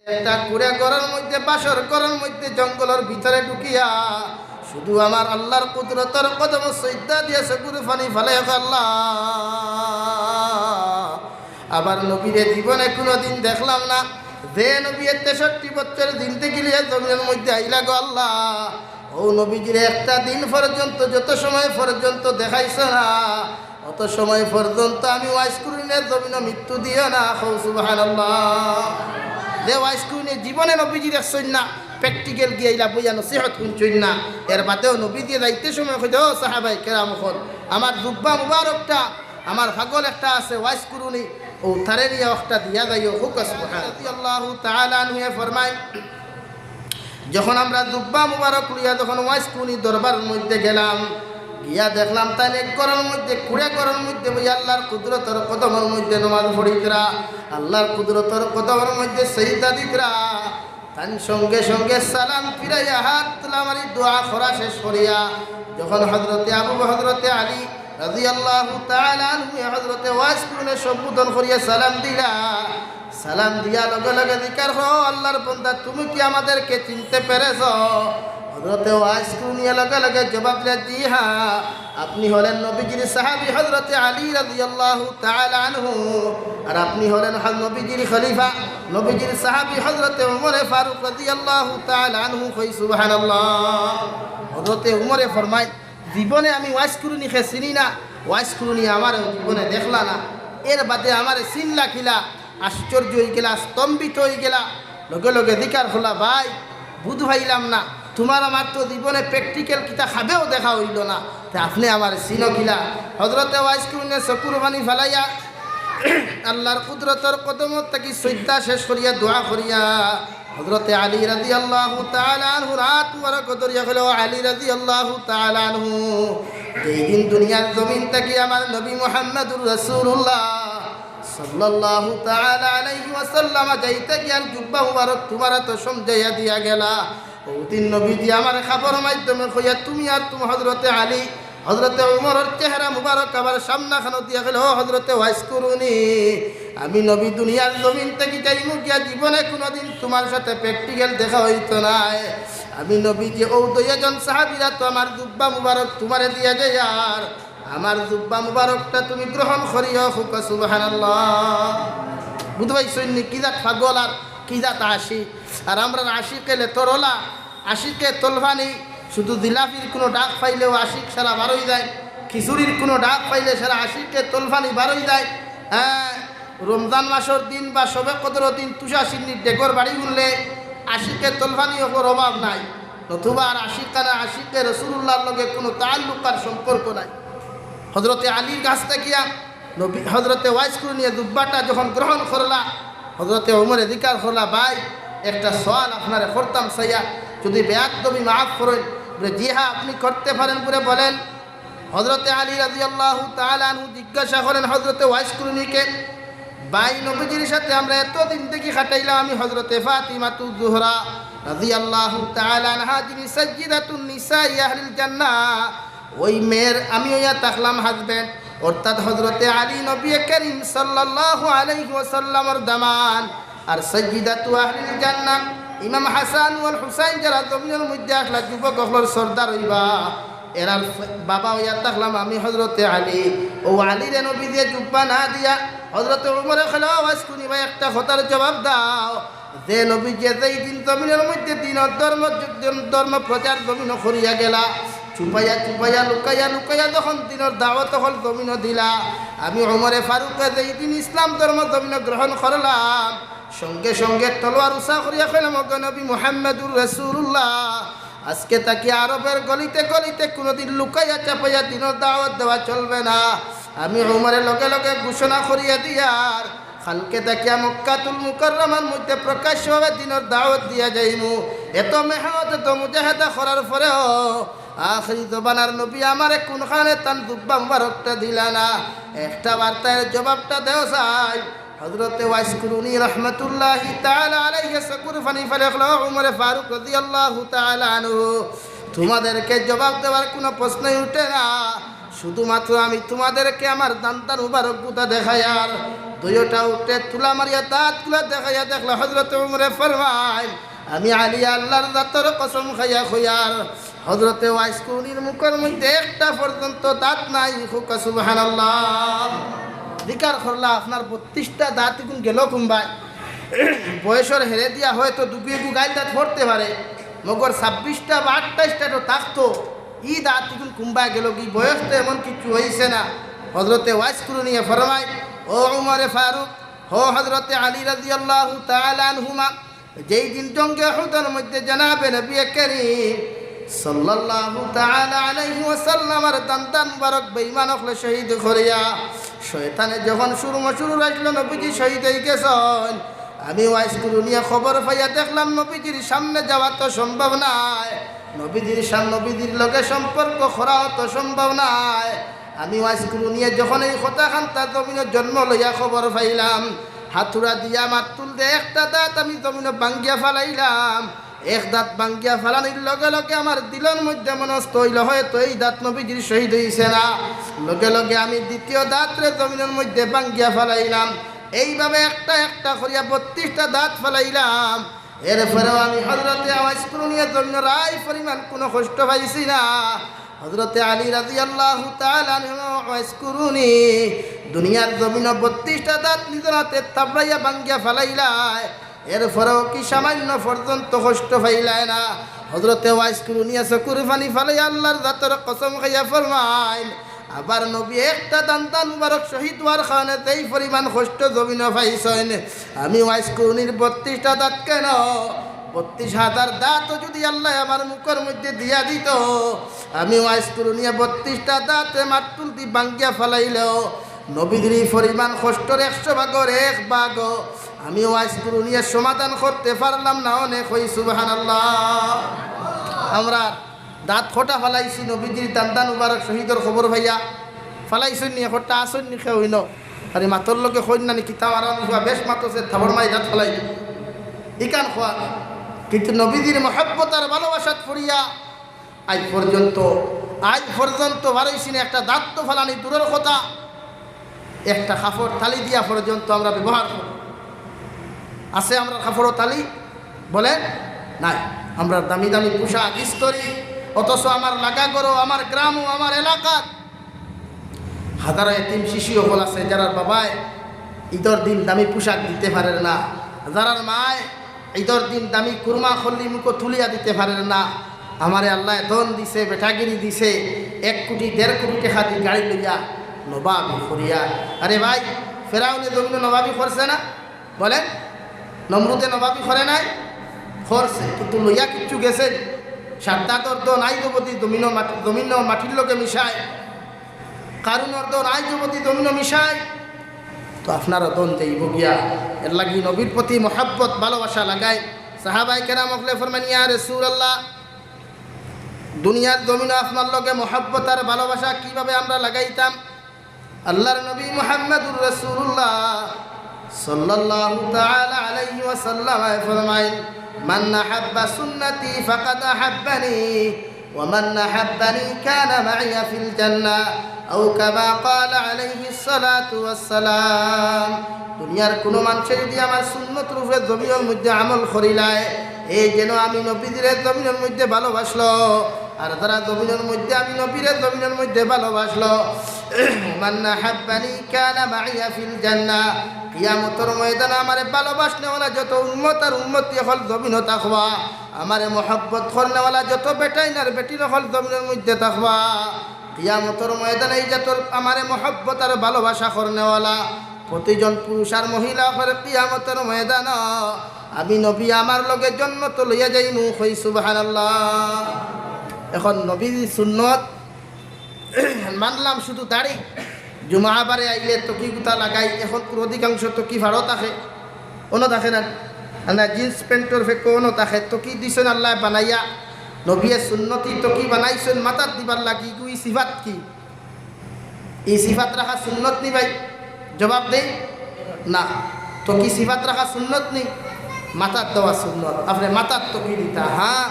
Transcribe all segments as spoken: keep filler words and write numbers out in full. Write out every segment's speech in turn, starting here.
একটা কুড়ে ঘরর মধ্যে, বাসর ঘরর মধ্যে, জঙ্গলর ভিতরে ঢুকিয়া শুধু আমার আল্লাহর কুদরতর কদমো সইজদা দিয়া চকুর পানি ফালাইয়া কয়, "আল্লাহ।" আবার নবীরে জীবনে কুনুদিন দেখলাম না। যে নবীয়ে তেষট্টি বছর জিন্দেগি লইয়া জমিনর মধ্যে আইলা গো আল্লাহ, অউ নবীজিরে একটা দিন পর্যন্ত, যত সময় পর্যন্ত দেখাইছো না, অত সময় পর্যন্ত আমি ওয়াইজ করুনিরে জমিনো মৃত্যু দিও না। কও সুবহানাল্লাহ। যে ওয়াইজ করুনি জীবনে নবীজিরে দেখছইন না, practical গিয়া ইলা বইয়া নসিহত হুনছইন না, এর বাদেও নবীজিয়ে যাইতে সময় কইতা, "ও সাহাবায়ে কেরাম অকল, আমার জুব্বা মুবারকটা, আমার পাগল একটা আছে ওয়াইজ করুনি, অউ তারে নিয়া একটা দিয়া যাইও।" কও সুবহানাল্লাহ। রাদিয়াল্লাহু তাআলা আনহুয়ে ফরমাইন, যখন আমরা জুব্বা মুবারক লইয়া যখন ওয়াইজ করুনি দরবারর মধ্যে গেলাম, গিয়া দেখলাম তাইন এক ঘরর মধ্যে, কুড়ে ঘরর মধ্যে বইয়া আল্লাহর কুদরতর কদমর মধ্যে নমাজ পড়িতরা, আল্লাহর কুদরতর কদমর মধ্যে সইজদা দিতরা। তাইন সঙ্গে সঙ্গে সালাম ফিরাইয়া হাত তুলা মারি দোয়া করা শেষ করিয়া যখন হযরতে আবু, হযরতে আলী রাদিয়াল্লাহু তাআলা আনহু হযরতে ওয়াইজ করুনিরে সম্বোধন করিয়া সালাম দিলা, সালাম দিয়া লগে লগে জিকার করো, "আল্লাহর বান্দা, তুমি কি আমাদেরকে চিনতে পেরেছ?" হযরতে ওয়াইজ করুনিয়ে লগে লগে জবাব দিলা, "জি হ্যাঁ, আপনি হলেন নবীজির সাহাবী হযরতে আলী রাদিয়াল্লাহু তাআলা আনহু, আর আপনি হলেন হ-, নবীজির খলিফা, নবীজির সাহাবী হযরতে উমরে ফারুক রাদিয়াল্লাহু তাআলা আনহু।" কই সুবহানাল্লাহ। হযরতে উমরে ফরমাইন, জীবনে আমি ওয়াইজ করুনিকে চিনি না, ওয়াইজ করুনি আমারে জীবনে দেখলা না, এর বাদে আমারে চিনলা কিলা? আশ্চর্য অইগেলা, স্তম্ভিত অইগেলা। লগে লগে জিকার করলা, "ভাই, বুঝ পাইলাম না, তুমার আমার তো জীবনে practical কিতা খাবেও দেখা অইলো না, তে আপনে আমারে চিনো কিলা?" হযরতে ওয়াইজ করুনিয়ে চকুর পানি ফালাইয়া আল্লাহর কুদরতর কদমত থাকি সইজদা শেষ করিয়া দোয়া করিয়া হযরতে আলী রাদিয়াল্লাহু তাআলা আনহুর আত মুবারক ধরিয়া কইলা, "ও আলী রাদিয়াল্লাহু তাআলা আনহু, যেই দিন দুনিয়ার জমিন থাকি আমার নবী মুহাম্মাদুর রাসূলুল্লাহ সাল্লাল্লাহু তাআলা আলাইহি ওয়াসাল্লাম যাইতা গিয়ার জুব্বা মুবারক তুমার আতো সমঝাইয়া দিয়া গেলা, অউ দিন নবীজি আমারে খাবর মাধ্যমে কইয়া তুমি আর তুমি হযরতে আলী, হযরতে উমরর চেহারা মুবারক আবার সামনাখানো দিয়া কইলা, ও হযরতে ওয়াইজ করুনি, আমি নবী দুনিয়ার জমিন থাকি যাইমু গিয়া জীবনে কুনুদিন তুমার সাথে practical দেখা অইতো নায়। আমি নবীজি অউ দুইজন সাহাবীর আতো আমার জুব্বা মুবারক তুমারে দিয়া যাইয়ার, আমার জুব্বা মুবারকটা তুমি গ্রহণ করিও।" কউক্কা সুবহানাল্লাহ। বুঝ পাইছইন নি কি জাত পাগল আর কি জাত আশিক? আর আমরার আশিকে লেতরলা, আশিকে তলফানি, শুধু জিলাপির কুনু ডাক পাইলেউ আশিক সারা বারই যায়, খিচুড়ির কুনু ডাক পাইলে সারা আশিকে তলফানি বারই যায়। হ্যাঁ, রমজান মাসর দিন বা শবে কদরর দিন তুষার শিন্নির ডেগর বাড়ি হুনলে আশিকে তলফানি অকলর অভাব নাই, নতুবা আর আশিকানা আশিকে রসুলুল্লাহর লগে কুনু তাল্লুক আর সম্পর্ক নাই। হযরতে আলীর কাছ থাকিয়া নবী, হযরতে ওয়াইস করুনিয়ে জুব্বাটা যখন গ্রহণ করলা, হযরতে উমরে জিকার করলা, "ভাই, একটা সওয়াল আপনারে করতাম চাইয়া, যুদি বেয়াদবি মাফ করইন।" বলে, "জি হ্যাঁ, আপনি করতে পারেন," বলে বলেন। হযরতে আলী রাদিয়াল্লাহু তাআলা আনহু জিজ্ঞাসা করেন হযরতে ওয়াইস করুনিকে, "ভাই, নবীজির সাথে আমরা এত জিন্দেগি কাটাইলাম, আমি হযরতে ফাতিমাতু জুহরা রাদিয়াল্লাহু তাআলা আনহা, যিনি সাইয়্যিদাতুন নিসাই আহলিল জান্নাহ, ওই মেয়ের আমি অইয়া থাকলাম husband।" অর্থাৎ হযরতে আলী নবী করিম সাল্লাল্লাহু আলাইহি ওয়াসাল্লামর দামান, আর সাইয়্যিদাতু আহলিল জান্নাহ, ইমাম হাসান ওয়াল হুসাইন যারা জমিনর মধ্যে আছলা যুবক অকলর সর্দার অইবা, এরার ফ-, বাবা অইয়া থাকলাম আমি হযরতে আলী। অউ আলীরে নবীজিয়ে জুব্বা না দিয়া হযরতে উমরে কইলা, "ওয়াইস করুনি ভাই, একটা কথার জবাব দাও।" যে নবীজিয়ে যেই দিন জমিনর মধ্যে দ্বীনর ধর্ম, ধর্ম প্রচার জমিনো করিয়া গেলা, চুপাইয়া চুপাইয়া, লুকাইয়া লুকাইয়া যখন দ্বীনর দাওয়াত অকল জমিনো দিলা, আমি উমরে ফারুকে যেই দিন ইসলাম ধর্ম জমিনো গ্রহণ করলাম, সঙ্গে সঙ্গে তলোয়ার উচা করিয়া কইলাম, "ওগো নবী মুহাম্মাদুর রাসূলুল্লাহ, আজকে থাকি আরবের গলিতে গলিতে কুনুদিন লুকাইয়া চাপাইয়া দ্বীনর দাওয়াত দেওয়া চলবে না।" আমি উমরে লগে লগে ঘোষণা করিয়া দিয়ার কালকে থাকিয়া মক্কাতুল মুকাররমার মধ্যে প্রকাশ্যভাবে দ্বীনর দাওয়াত দিয়া যাইমু। এত মেহনত, এত মুজাহাদা করার পরেও আখেরি জমানার নবী আমারে কুনখানে তান জুব্বা মুবারকটা দিলা না। একটা বার্তার জবাবটা দেও চাই। হযরতে ওয়াইস করুনি রহমতুল্লাহি তাআলা আলাইহি চকুর পানি ফালাইয়া কইলা, "ও উমরে ফারুক রাদিয়াল্লাহু তাআলা আনহু, তোমাদেরকে জবাব দেওয়ার কুনু প্রশ্নই উঠে না।" শুধুমাত্র আমি তোমাদেরকে আমার দান্দান মুবারক গুতা দেখাইয়ার।" দুইওটা উটে তুলা মারিয়া দাঁতগুলা দেখাইয়া দেখলা হযরতে উমরে ফরমাইন, "আমি আলী আল্লাহর জাতর কসম খাইয়া কইয়ার, হযরতে ওয়াইস করুনীর মুখর মধ্যে একটা পর্যন্ত দাঁত নাই।" কউক্কা সুবহানাল্লাহ। জিকার করলা, "আপনার বত্রিশটা দাঁত ইগুন গেল কুনবায়?" বয়সর হেরে দিয়া হয়তো দুগু এগু গাইল দাঁত পড়তে পারে, মগর ছাব্বিশটা বা আটাইশটা তো থাকতো। ই দাঁত ইগুন কুনবায় গেলগি? বয়স তো এমন কিচ্ছু অইছে না। হযরতে ওয়াইস করুনীয়ে ফরমায়, "ও উমরে ফারুক, ও হযরতে আলী রাদিয়াল্লাহু তাআলা আনহুমা, যেই দিন জঙ্গে উহুদর মধ্যে জনাবে নবী করিম সাল্লাল্লাহু তাআলা আলাইহি ওয়াসাল্লামর দান্দান মুবারক বেঈমান অকলে শহীদ করিয়া শয়তানে যখন সুরমসুর উড়াইলো, নবীজি শহীদ অইগেছইন, আমি ওয়াইস করুনীয়ে খবর পাইয়া দেখলাম নবীজির সামনে যাওয়া তো সম্ভব নায়, নবীজির সাম-, নবীজির লগে সম্পর্ক করাও তো সম্ভব নায়।" আমি ওয়াইস করুনীয়ে যখন এই কথাখান তার জমিনো জন্ম লইয়া খবর পাইলাম, হাতুড়া দিয়া মাতুল দে একটা দাঁত আমি জমিনো ভাঙ্গিয়া ফালাইলাম। এক দাঁত ভাঙ্গিয়া ফালানির লগে লগে আমার দিলর মধ্যে মনস্থ অইলো, হয়তো এই দাঁত নবীজির শহীদ অইছে না। লগে লগে আমি দ্বিতীয় দাঁতরে জমিনর মধ্যে ভাঙ্গিয়া ফালাইলাম। এইভাবে একটা একটা করিয়া বত্রিশটা দাঁত ফালাইলাম। এরপরেও আমি হযরতে ওয়াইস করুনীয়ে জমিনর আই পরিমাণ কুনু কষ্ট পাইছি না। হযরতে আলী রাদিয়াল্লাহু তাআলা আনহু ওয়াইস করুনী দুনিয়ার জমিনো বত্রিশটা দাঁত নিজর হাতে থাবড়াইয়া ভাঙ্গিয়া ফালাইলায়, এরপরেও কি সামান্য পর্যন্ত কষ্ট পাইলায় না? হযরতে ওয়াইস করুনীয়ে চকুর পানি ফালাইয়া আল্লাহর জাতর কসম খাইয়া ফরমাইন, আবার নবী একটা দান্দান মুবারক শহীদ অওয়ার কারণে যেই পরিমাণ কষ্ট জমিনো পাইছইন, আমি ওয়াইস করুনীর বত্রিশটা দাঁত কেন, বত্রিশ হাজার দাঁতও যুদি আল্লায় আমার মুখর মধ্যে দিয়া দিত, আমি ওয়াইস করুনীয়ে বত্রিশটা দাঁতে মাতুল দি ভাঙ্গিয়া ফালাইলেও নবীজির ই পরিমাণ কষ্টর একশো ভাগর এক ভাগও আমি ওয়াইস করুনীয়ে সমাধান করতে পারলাম না। অনে কই সুবহানাল্লাহ। আমরা দাঁত কটা ফালাইছি নবীজির দান্দান মুবারক শহীদর খবর পাইয়া? ফালাইছইন নি? একটা আছইন নি কেউ ইনো? আরে মাতর লগে কইন না নি, কিতা মারানি হুয়া বেশ মাতছে, থাবড় মারি দাঁত ফালাই। ইখান কওয়া। কিন্তু নবীজির মহব্বত আর ভালোবাসাত পড়িয়া আইজ পর্যন্ত, আইজ পর্যন্ত বারইছি না একটা দাঁত তো ফালানি দূরর কথা, একটা কাপড় তালি দিয়া পর্যন্ত আমরা ব্যবহার করি। আছে আমরার কাপড়ো তালি? বলেন, নাই। আমরার দামি দামি পোশাক ইস্তরি, অথচ আমার লাগা ঘরো, আমার গ্রামো, আমার এলাকাত হাজারো এতিম শিশু অকল আছে, যারার বাবায় ঈদর দিন দামি পোশাক দিতে পারের না, যারার মায় ঈদর দিন দামি কুরমা খল্লি মুখো তুলিয়া দিতে পারের না। আমারে আল্লায় ধন দিছে, বেটাগিরি দিছে, এক কোটি দেড় কোটি টেকা দি গাড়ি লইয়া নবাবি করিয়া। আরে ভাই, ফেরাউনে জমিনো নবাবি করছে না? বলেন, নমরুদে নবাবি করে নাই? করছে, কিন্তু লইয়া কিচ্ছু গেছে নি? সাদ্দাদর ধন আইজ অবধি জমিনো মাটি, জমিনো মাটির লগে মিশায়, কারুনর ধন আইজ অবধি জমিনো মিশায়। তো আপনারও ধন যাইবো গিয়া। এরলাগি নবীর প্রতি মহব্বত ভালোবাসা লাগাই। সাহাবায়ে কেরাম অকলে ফরমান, ইয়া রাসূলুল্লাহ, দুনিয়ার জমিনো আপনার লগে মহব্বত আর ভালোবাসা কিভাবে আমরা লাগাইতাম? আল্লাহর নবী মুহাম্মাদুর রাসূলুল্লাহ সাল্লাল্লাহু তাআলা আলাইহি ওয়াসাল্লাম ফরমাইন, "মান আহাব্বা সুন্নতি ফাকাদ আহাব্বানি, ওয়া মান আহাব্বানি কানা মাইয়া ফিল জান্নাহ, আও কামা ক্বালা আলাইহিস সালাতু ওয়াস সালাম।" দুনিয়ার কুনু মানষে যুদি আমার সুন্নতর উপরে জমিনর মধ্যে আমল করিলায়, এ যেন আমি নবীজিরে জমিনর মধ্যে ভালোবাসলো, আর যারা জমিনর মধ্যে আমি নবীরে জমিনর মধ্যে ভালোবাসলো, মান আহাব্বানি কানা মাইয়া ফিল জান্নাহ। কিয়ামতর ময়দানে আমারে ভালোবাসনেওয়ালা যত উম্মত আর উম্মতি অকল জমিনো থাকবা, আমারে মহব্বত করনেওয়ালা যত বেটাইন আর বেটিন অকল জমিনর মধ্যে থাকবা, কিয়ামতর ময়দানে এই জাতর আমারে মহব্বত আর ভালোবাসা করনেওয়ালা প্রতিজন পুরুষ আর মহিলা অকলরে কিয়ামতর ময়দানো আমি নবী আমার লগে জন্নতো লইয়া যাইমু। কই সুবহানাল্লাহ। এখন নবীর সুন্নত মানলাম শুধু দাড়ি, জুমা বারে আইলে টুপি গুতা লাগাই, এখন কুর অধিকাংশ টুপি ফাড়ো থাকে, অনো থাকে না, না জিন্স প্যান্টর ফেকো অনো থাকে, টুপি দিছইন আল্লায় বানাইয়া, নবীয়ে সুন্নতি টুপি বানাইছইন মাথাত দিবার লাগি, ইগু ই সিফাত কি? ই সিফাত রাখা সুন্নত নি ভাই? জবাব দেই না। টুপি সিফাত রাখা সুন্নত নি? মাথাত দেওয়া সুন্নত। আপনে মাথাত টুপি দিতা, হ্যাঁ?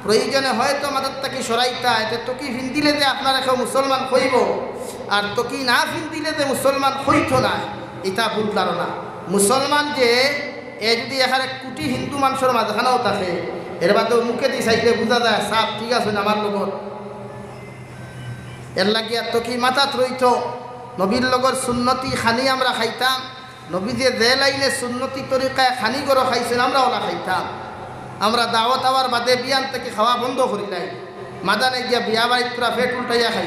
প্রয়োজনে হয়তো মাথার থাকি সরাইতা, এতে টুপি ফিন্দিলে যে আপনারে কেউ মুসলমান কইবো, আর টুপি না ফিন্দিলে যে মুসলমান কইতো নায়, ইটা ভুল ধারণা। মুসলমান যে, এ যদি এখানে কোটি হিন্দু মানষর মাঝখানেও থাকে, এর বাদেও মুখেদি চাইলে বুঝা যায়, সাফ ঠিক আছে আমার লগর। এর লাগিয়া টুপি মাথাত রইতো, নবীর লগর সুন্নতি খানি আমরা খাইতাম, নবীজিয়ে যে লাইনে সুন্নতি তরিকায় খানি গরো খাইছইন, আমরা অলা খাইতাম। আমরা দাওয়াত আওয়ার বাদে বিয়ান থাকি খাওয়া বন্ধ করিলাই, মাদানে গিয়া বিয়া বাড়িত পুরা পেট উল্টাইয়া খাই,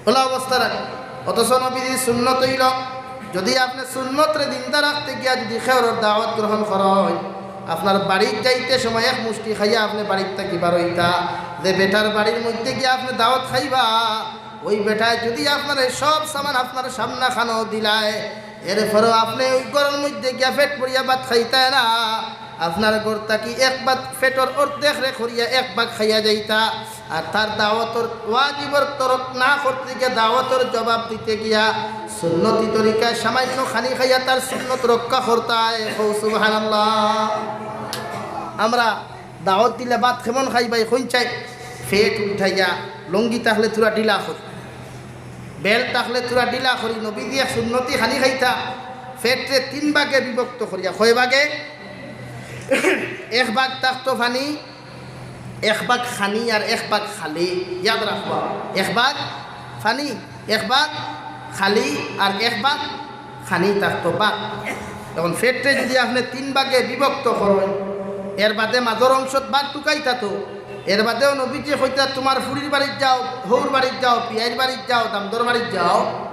অলা অবস্থা রাখি। অথচ নবীজির সুন্নত অইলো, যদি আপনে সুন্নতরে জিন্দা রাখতে গিয়া যদি কেউরর দাওয়াত গ্রহণ করইন, আপনার বাড়িত যাইতে সময় এক মুষ্টি খাইয়া আপনে বাড়িত থাকি বারইতা, যে বেটার বাড়ির মধ্যে গিয়া আপনে দাওয়াত খাইবা, ওই বেটায় যদি আপনারে সব সামান আপনার সামনাখানো দিলায়, এরপরও আপনে ওই ঘরর মধ্যে গিয়া পেট ভরিয়া ভাত খাইতায় না, আপনার ঘর থাকি এক ভাগ পেটর অর্ধেকরে করিয়া এক ভাগ খাইয়া যাইতা। আর তার দাওয়াতর ওয়াজিবর তরক না করতে গিয়া দাওয়াতর জবাব দিতে গিয়া সুন্নতি তরিকায় সামান্য খানি খাইয়া তার সুন্নত রক্ষা করতায়। কও সুবহানাল্লাহ। আমরা দাওয়াত দিলে ভাত কেমন খাইবায়, কইন চাই? পেট উল্টাইয়া, লুঙ্গি থাকলে থুড়া ঢিলা করি, বেল্ট থাকলে থুড়া ঢিলা করি। নবীজিয়ে সুন্নতি খানি খাইতা, পেটরে তিন ভাগে বিভক্ত করিয়া। কয় ভাগে? এক ভাগ থাকতো পানি, এক ভাগ খানি আর এক ভাগ খালি। ইয়াদ রাখবা, এক ভাগ পানি, এক ভাগ খালি আর এক ভাগ খানি থাকতো ভাগ। এখন পেটরে যদি আপনে তিন ভাগে বিভক্ত করইন, এর বাদে মাজর অংশত ভাত ঢুকাইতা তো, এর বাদেও নবীজিয়ে কইতা, "তুমার ফুড়ির বাড়িত যাও, হউর বাড়িত যাও, পিয়াইর বাড়িত যাও, দামদর বাড়িত যাও।"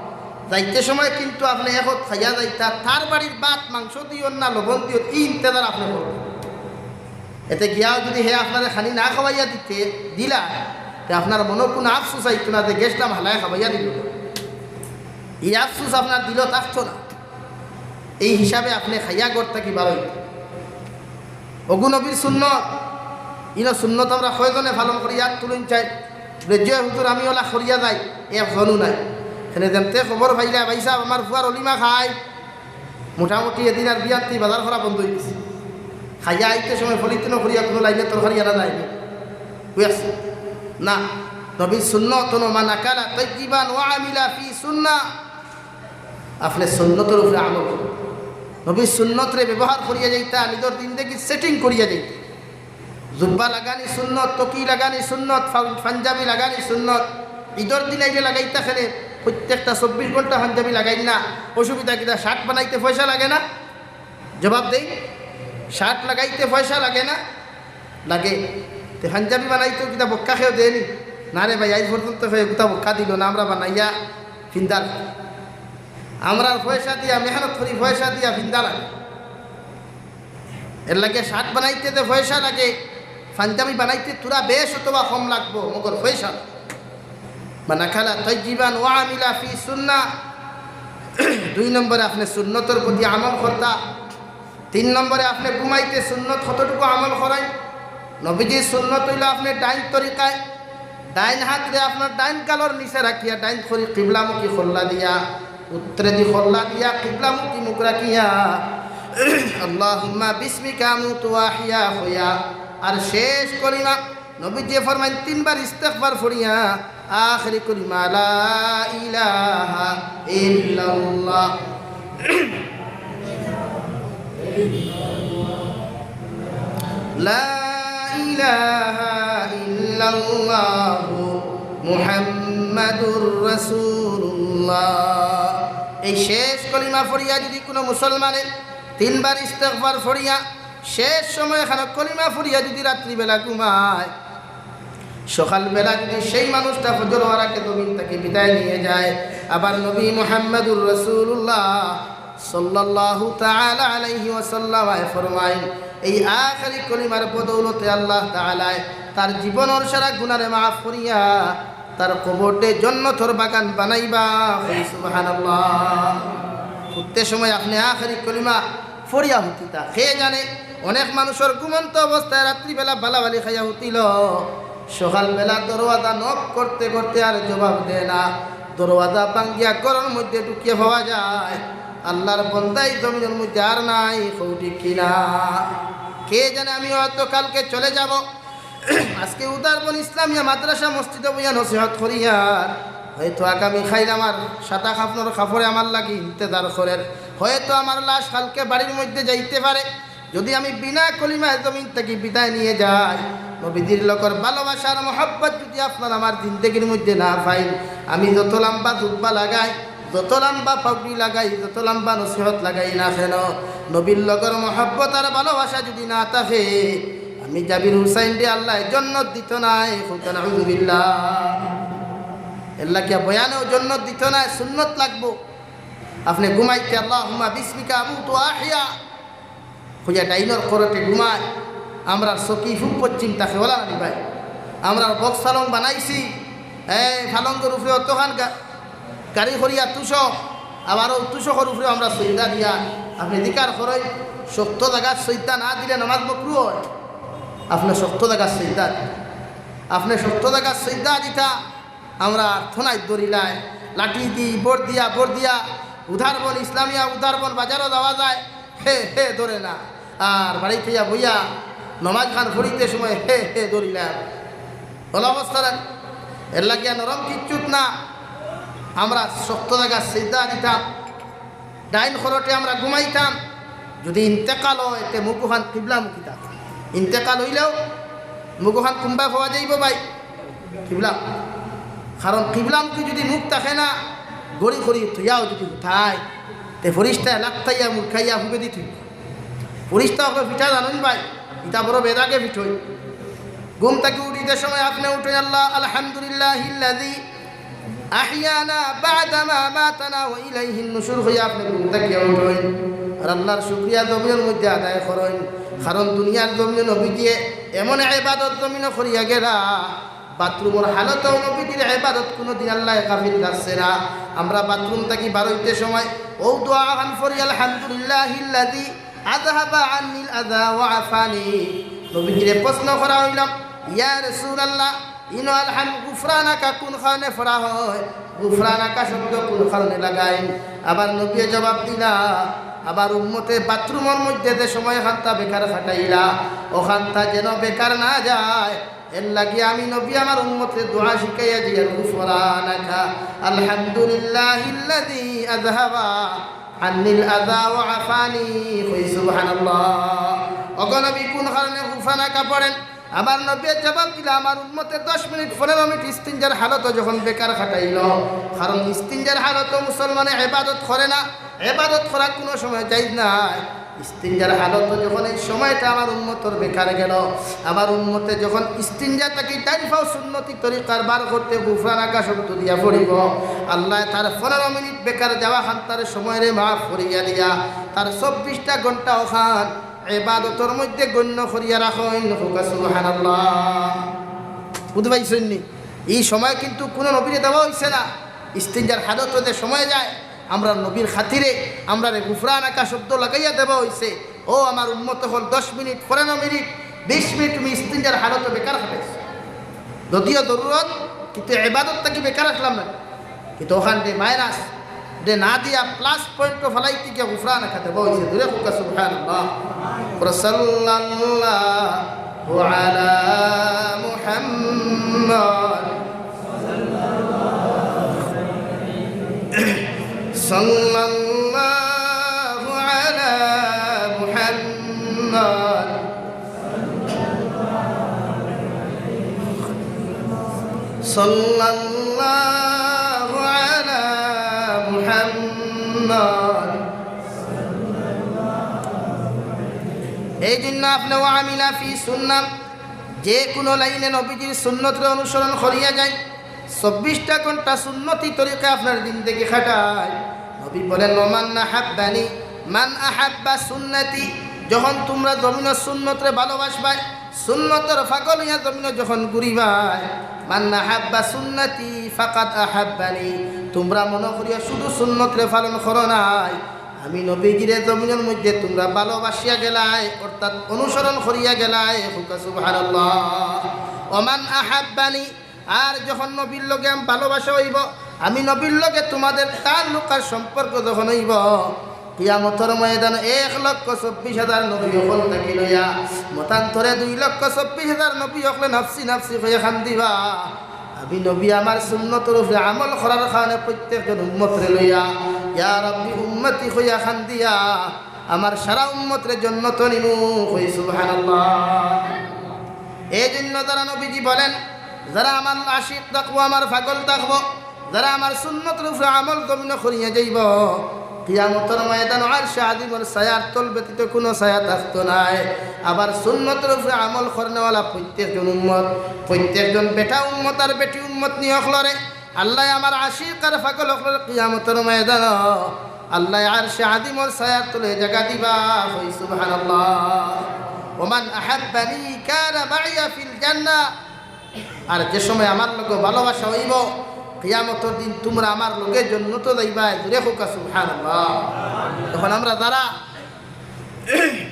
যাইতে সময় কিন্তু আপনে একত খাইয়া যাইতা, তার বাড়ির ভাত মাংস দিও না লবণ দিও, ই ইন্তেজার আপনে করবা। এতে গিয়াও যদি হে আপনারে খানি না খাওয়াইয়া দিতে দিলা, তে আপনার মনো কুনু আফসোস আইতো না যে গেছলাম হালায় খাওয়াইয়া দিলো না। ই আফসোস আপনার দিলো থাকতো না। এই হিসাবে আপনে খাইয়া ঘর থাকি বারইন। অগু নবীর সুন্নত, ইনো সুন্নত আমরা কয়জনে পালন করি, আত তুলইন চাই। বলে, "জি হুজুর, আমি অলা করিয়া যাই," একজনও নাই। এনে যেমতে খবর পাইলা, "ভাইসাব, আমার ফুয়ার অলিমা খাই।" মোটামুটি এদিন আর বিয়াত থাকি বাজার করা বন্ধ অই গেছে। খাইয়া আইতে সময় পলিথিনো করিয়া কুনু লাইনে তরকারি আনা যায়নি। বুঝছি? না, নবীর সুন্নত অইলো, "মান আকালা তাইয়িবান ওয়া আমিলা ফি সুন্নাহ।" আপনে সুন্নতর উপরে আমল করইন। নবীর সুন্নতরে ব্যবহার করিয়া যাইতা, নিজর জিন্দেগিত setting করিয়া যাইতা। জুব্বা লাগানি সুন্নত, টুপি লাগানি সুন্নত, পাঞ্জাবি লাগানি সুন্নত। ইদর দিন আইলে লাগাইতা কেনে, প্রত্যেকটা চব্বিশ ঘন্টা পাঞ্জাবি লাগাইন না, অসুবিধা কিতা? শার্ট বানাইতে পয়সা লাগে না? জবাব দেই, শার্ট লাগাইতে পয়সা লাগে না? লাগে। তে পাঞ্জাবি বানাইতেও কিতা বক্কা কেউ দেয়নি? না রে ভাই, আইজ পর্যন্ত কেউ এগুতা বক্কা দিলো না, আমরা বানাইয়া ফিন্দার। আমরার পয়সা দিয়া, মেহনত করি পয়সা দিয়া ফিন্দা লাগে। এর লাগি শার্ট বানাইতে যে পয়সা লাগে, পাঞ্জাবি বানাইতে থুড়া বেশ অথবা কম লাগবো, মগর পয়সা। মান আকালা তাইয়িবান ওয়া আমিলা ফি সুন্নাহ। দুই নম্বরে আপনে সুন্নতর প্রতি আমল করতা। তিন নম্বরে আপনে ঘুমাইতে সুন্নত কতটুকু আমল করইন? নবীজির সুন্নত অইলো আপনে ডাইন তরিকায়, ডাইন হাতরে আপনার ডাইন গালর নিচে রাখিয়া, ডাইন করি কিবলামুখী কল্লা দিয়া, উত্তরেদি কল্লা দিয়া, কিবলামুখী মুখ রাখিয়া, "আল্লাহুম্মা বিসমিকা আমুতু ওয়া আহইয়া" কইয়া, আর শেষ কলিমা নবীজিয়ে ফরমাইন তিনবার ইস্তেগফার পড়িয়া, আখেরি কলিমা, "লা ইলাহা ইল্লাল্লাহ।" লা ইলাহা ইল্লাল্লাহু মুহাম্মাদুর রাসূলুল্লাহ। এই শেষ কলিমা পড়িয়া যদি কুনু মুসলমানে তিনবার ইস্তেগফার পড়িয়া শেষ সময় খানো কলিমা পড়িয়া যদি রাত্রিবেলা ঘুমায়, সকালবেলা যদি সেই মানুষটা ফজর হওয়ার আগে জমিন থাকি বিদায় নিয়ে যায়, আবার নবী মুহাম্মাদুর রাসূলুল্লাহ সাল্লাল্লাহু তাআলা আলাইহি ওয়াসাল্লাম আয় ফরমাইন, এই আখেরি কলিমার বদৌলতে আল্লাহ তাআলায় তার জীবনর সারা গুনারে মাফ করিয়া তার কবররে জন্নতর বাগান বানাইবা। কই সুবহানাল্লাহ। উঠতে সময় আপনে আখেরি কলিমা পড়িয়া হুতিতা। কে জানে, অনেক মানুষর ঘুমন্ত অবস্থায় রাত্রিবেলা বালাবালি খাইয়া হুতিল, সকালবেলা দরওয়াজা knock করতে করতে আর জবাব দেয় না, দরওয়াজা ভাঙ্গিয়া ঘরর মধ্যে ঢুকিয়া পাওয়া যায়, আল্লাহর বন্দা ই জমিনর মধ্যে আর নাই। কও ঠিক কিনা? কে জানে, আমি হয়তো কালকে চলে যাব, আজকে উদারবন ইসলামিয়া মাদ্রাসা মসজিদো বইয়া নসিহত করিয়ার, হয়তো আগামী খাইল আমার সাদা কাফনর কাপড়ে আমার লাগি ইন্তেজার করের, হয়তো আমার লাশ কালকে বাড়ির মধ্যে যাইতে পারে। যদি আমি বিনা কলিমায় জমিন থাকি বিদায় নিয়া যাই, নবীজির লগর ভালোবাসার মহব্বত যদি আপনার আমার জিন্দেগির মধ্যে না পাইন, আমি যত লম্বা জুব্বা লাগাই, যত লম্বা পাগড়ি লাগাই, যত লম্বা নসিহত লাগাই না কেন, নবীর লগর মহব্বত আর ভালোবাসা যদি না থাকে, আমি জাবির হুসাইনরে আল্লায় জন্নত দিতো নায়। কউক্কা নাউজুবিল্লাহ। এর লাগিয়া বয়ানেও জন্নত দিতো নায়, সুন্নত লাগবো। আপনে ঘুমাইতে আল্লাহুম্মা বিসমিকা আমুতু ওয়া আহইয়া কইয়া ডাইনর করটে ঘুমায়। আমরার চকি পূব পশ্চিম থাকে, অলা নানি ভাই? আমরার বক্স পালং বানাইছি, এই পালঙ্গর উপরে অতখান গা-, গাড়ি করিয়া তুষক, আবার অউ তুষকর উপরে আমরা সইজদা দিয়া, আপনে জিকার করইন, শক্ত জাগাত সইজদা না দিলে নামাজ মকরু অয়। আপনে শক্ত জাগাত সইজদা দিতা, আপনে শক্ত জাগাত সইজদা দিতা, আমরা থনাইত ধরিলায়, লাঠি দি, বর দিয়া, বর দিয়া, উদারবন ইসলামিয়া, উদারবন বাজারো যাওয়া যায়, হে, হে, ধরে না। আর বাড়িত আইয়া বইয়া নমাজ খান পড়িতে সময় হে, হে, ধরিলায়। অলা অবস্থা না? এর লাগিয়া নরম কিচ্ছুত না। আমরা শক্ত জাগাত সইজদা দিতাম, ডাইন করটে আমরা ঘুমাইতাম। যদি ইন্তেকাল অয়, তে মুখ অখান কিবলামুখী থাকতো। ইন্তেকাল অইলেও মুখ অখান কুনবায় পাওয়া যাইবো ভাই? কিবলা। কারণ কিবলামুখী যদি মুখ থাকে না, ঘড়ি ঘড়ি থইয়াও যদি হুতায়, তে ফিরিস্তায় লাত্তাইয়া মুরকাইয়া হুবেদি থইবো। ফিরিস্তা অকলে ফিটা জানইন ভাই, ইতা বড় বেদাগে ফিটইন। ঘুম থাকি উঠিতে সময় আপনে উঠইন, আল্লাহ, আলহামদুলিল্লাহিল্লাযী আহইয়ানা বা'দা মা আমাতানা ওয়া ইলাইহিন নুশুর কইয়া আপনে ঘুম থাকিয়া উঠইন। আর আল্লাহর শুকরিয়া জমিনর মধ্যে আদায় করইন। কারণ দুনিয়ার জমিনে নবীজিয়ে এমন ইবাদত জমিনে করিয়া গেলা, বাথরুমর হালতেও নবীজির ইবাদত কুনুদিন আল্লায় গাফিল রাখছে না। আমরা বাথরুম থাকি বারইতে সময় অউ দোয়া খান পড়ি, আলহামদুলিল্লাহিল্লাযী আযহাবা আন্নিল আযা ওয়া আফানি। নবীজিরে প্রশ্ন করা অইলো, ইয়া রাসূলুল্লাহ, ইনো আলহাম গুফরানাকা কুন কারণে পড়া অয়? গুফরানাকা শব্দ কুন কারণে লাগাইন? আবার নবীয়ে জবাব দিলা, আমার উম্মতে বাথরুমর মধ্যে যে সময় খান্তা বেকার খাটাইলা, অখান্তা যেন বেকার না যায়, এর লাগি আমি নবী আমার উম্মতরে দোয়া শিখাইয়া দিয়ার, গুফরানাকা, আলহামদুলিল্লাহিল্লাযী আযহাবা আন্নিল আযা ওয়া আফানি। কই সুবহানাল্লাহ। ওগো নবী, কুন কারণে গুফরানাকা পড়েন? আমার নবীয়ে জবাব দিলা, আমার উম্মতে দশ মিনিট, পনেরো মিনিট ইস্তিনজার হালতো যখন বেকার খাটাইলো, কারণ ইস্তিনজার হালতো মুসলমানে ইবাদত করে না, ইবাদত করা কুনু সময় জায়েজ নায়। ইস্তিনজার হালতো যখন এই সময়টা আমার উম্মতর বেকার গেলো, আমার উম্মতে যখন ইস্তিনজা থাকি ডাইন পাও সুন্নতি তরিকার বার করতে গুফরানাকা শব্দ দিয়া পড়িবো, আল্লায় তার পনেরো মিনিট বেকার যাওয়া খান্তার সময়রে মাফ করিয়া দিয়া তার চব্বিশটা ঘন্টা অখান ইবাদতর মধ্যে গণ্য করিয়া রাখইন। কউক্কা সুবহানাল্লাহ। বুঝতে পারছইন নি? এই সময় কিন্তু কুনু নবীরে দেওয়া অইছে না। ইস্তিনজার হালতো যে সময় যায়, আমরার নবীর খাতিরে আমরারে গুফরানাকা শব্দ লাগাইয়া দেওয়া অইছে। ও আমার উম্মত অকল, দশ মিনিট, পনেরো মিনিট, বিশ মিনিট তুমি ইস্তিনজার হালতো বেকার খাটাইছো। যদিও জরুরত, কিন্তু ইবাদত থাকি বেকার রাখলাম না। কিন্তু অখান যে মাইনাস, যে না দিয়া প্লাস পয়েন্টও ফালাইতে গিয়া গুফরানাকা দেওয়া অইছে। জোরে কউক্কা সুবহানাল্লাহ। ওয়া সাল্লাল্লাহু আলা মুহাম্মদ। সাল্লাল্লাহু আলা মুহাম্মদ। সাল্লাল্লাহু আলা মুহাম্মদ। এই জন্য আপনে ওয়া আমিলা ফি সুন্নাহ, যে কুনু লাইনে নবীজির সুন্নতরে অনুসরণ করিয়া যায়, চব্বিশটা ঘন্টা সুন্নতি তরিকায় আপনার জিন্দেগি খাটায়। নবী বলেন, "ওমান আহাব্বানি, মান আহাব্বা সুন্নতি।" যখন তুমরা জমিনর সুন্নতরে ভালোবাসবায়, সুন্নতর পাগল অইয়া জমিনো যখন ঘুরিবায়, "মান আহাব্বা সুন্নতি ফাকাদ আহাব্বানি।" তুমরা মনো করিও শুধু সুন্নতরে পালন করো নাই, আমি নবীজিরে জমিনর মধ্যে তুমরা ভালোবাসিয়া গেলায়, অর্থাৎ অনুসরণ করিয়া গেলায়। কউক্কা সুবহানাল্লাহ। ওমান আহাব্বানি, আর যখন নবীর লগে আমি ভালোবাসা অইবো, আমি নবীর লগে তোমাদের তাল্লুক আর সম্পর্ক যখন অইবো, কিয়ামতর ময়দানো এক লক্ষ চব্বিশ হাজার নবী অকল থাকি লইয়া, মতান্তরে দুই লক্ষ চব্বিশ হাজার নবী অকলে নাফসি নাফসি কইয়া কান্দিবা। আমি নবী আমার সুন্নতর উপরে আমল করার কারণে প্রত্যেকজন উম্মতরে লইয়া, ইয়া রাব্বি উম্মতি কইয়া কান্দিয়া, আমার সারা উম্মতরে জন্নতো নিমু, কই সুবহানাল্লাহ। এই জন্য যারা নবীজি বলেন, যারা আমার আশিক থাকবো, আমার পাগল থাকবো, যারা আমার সুন্নতর উপরে আমল জমিনো করিয়া যাইবো, কিয়ামতর ময়দানো আরশে আজিমর ছায়ার তল ব্যতীত কুনু ছায়া থাকতো নায়। আবার সুন্নতর উপরে আমল করনেওয়ালা প্রত্যেকজন উম্মত, প্রত্যেকজন বেটা উম্মত আর বেটি উম্মত নিয়ে অকলরে আল্লায় আমার আশিক আর পাগল অকলরে কিয়ামতর ময়দানো আল্লায় আরশে আজিমর ছায়ার তলে জাগা দিবা। কই সুবহানাল্লাহ। ওমান আহাব্বানি কানা মাইয়া ফিল জান্নাহ। আর যে সময় আমার লগে ভালোবাসা অইবো, কিয়ামতর দিন তুমরা আমার লগে জন্নতো যাইবায়। জোরে কউক্কা সুবহানাল্লাহ। এখন আমরা যারা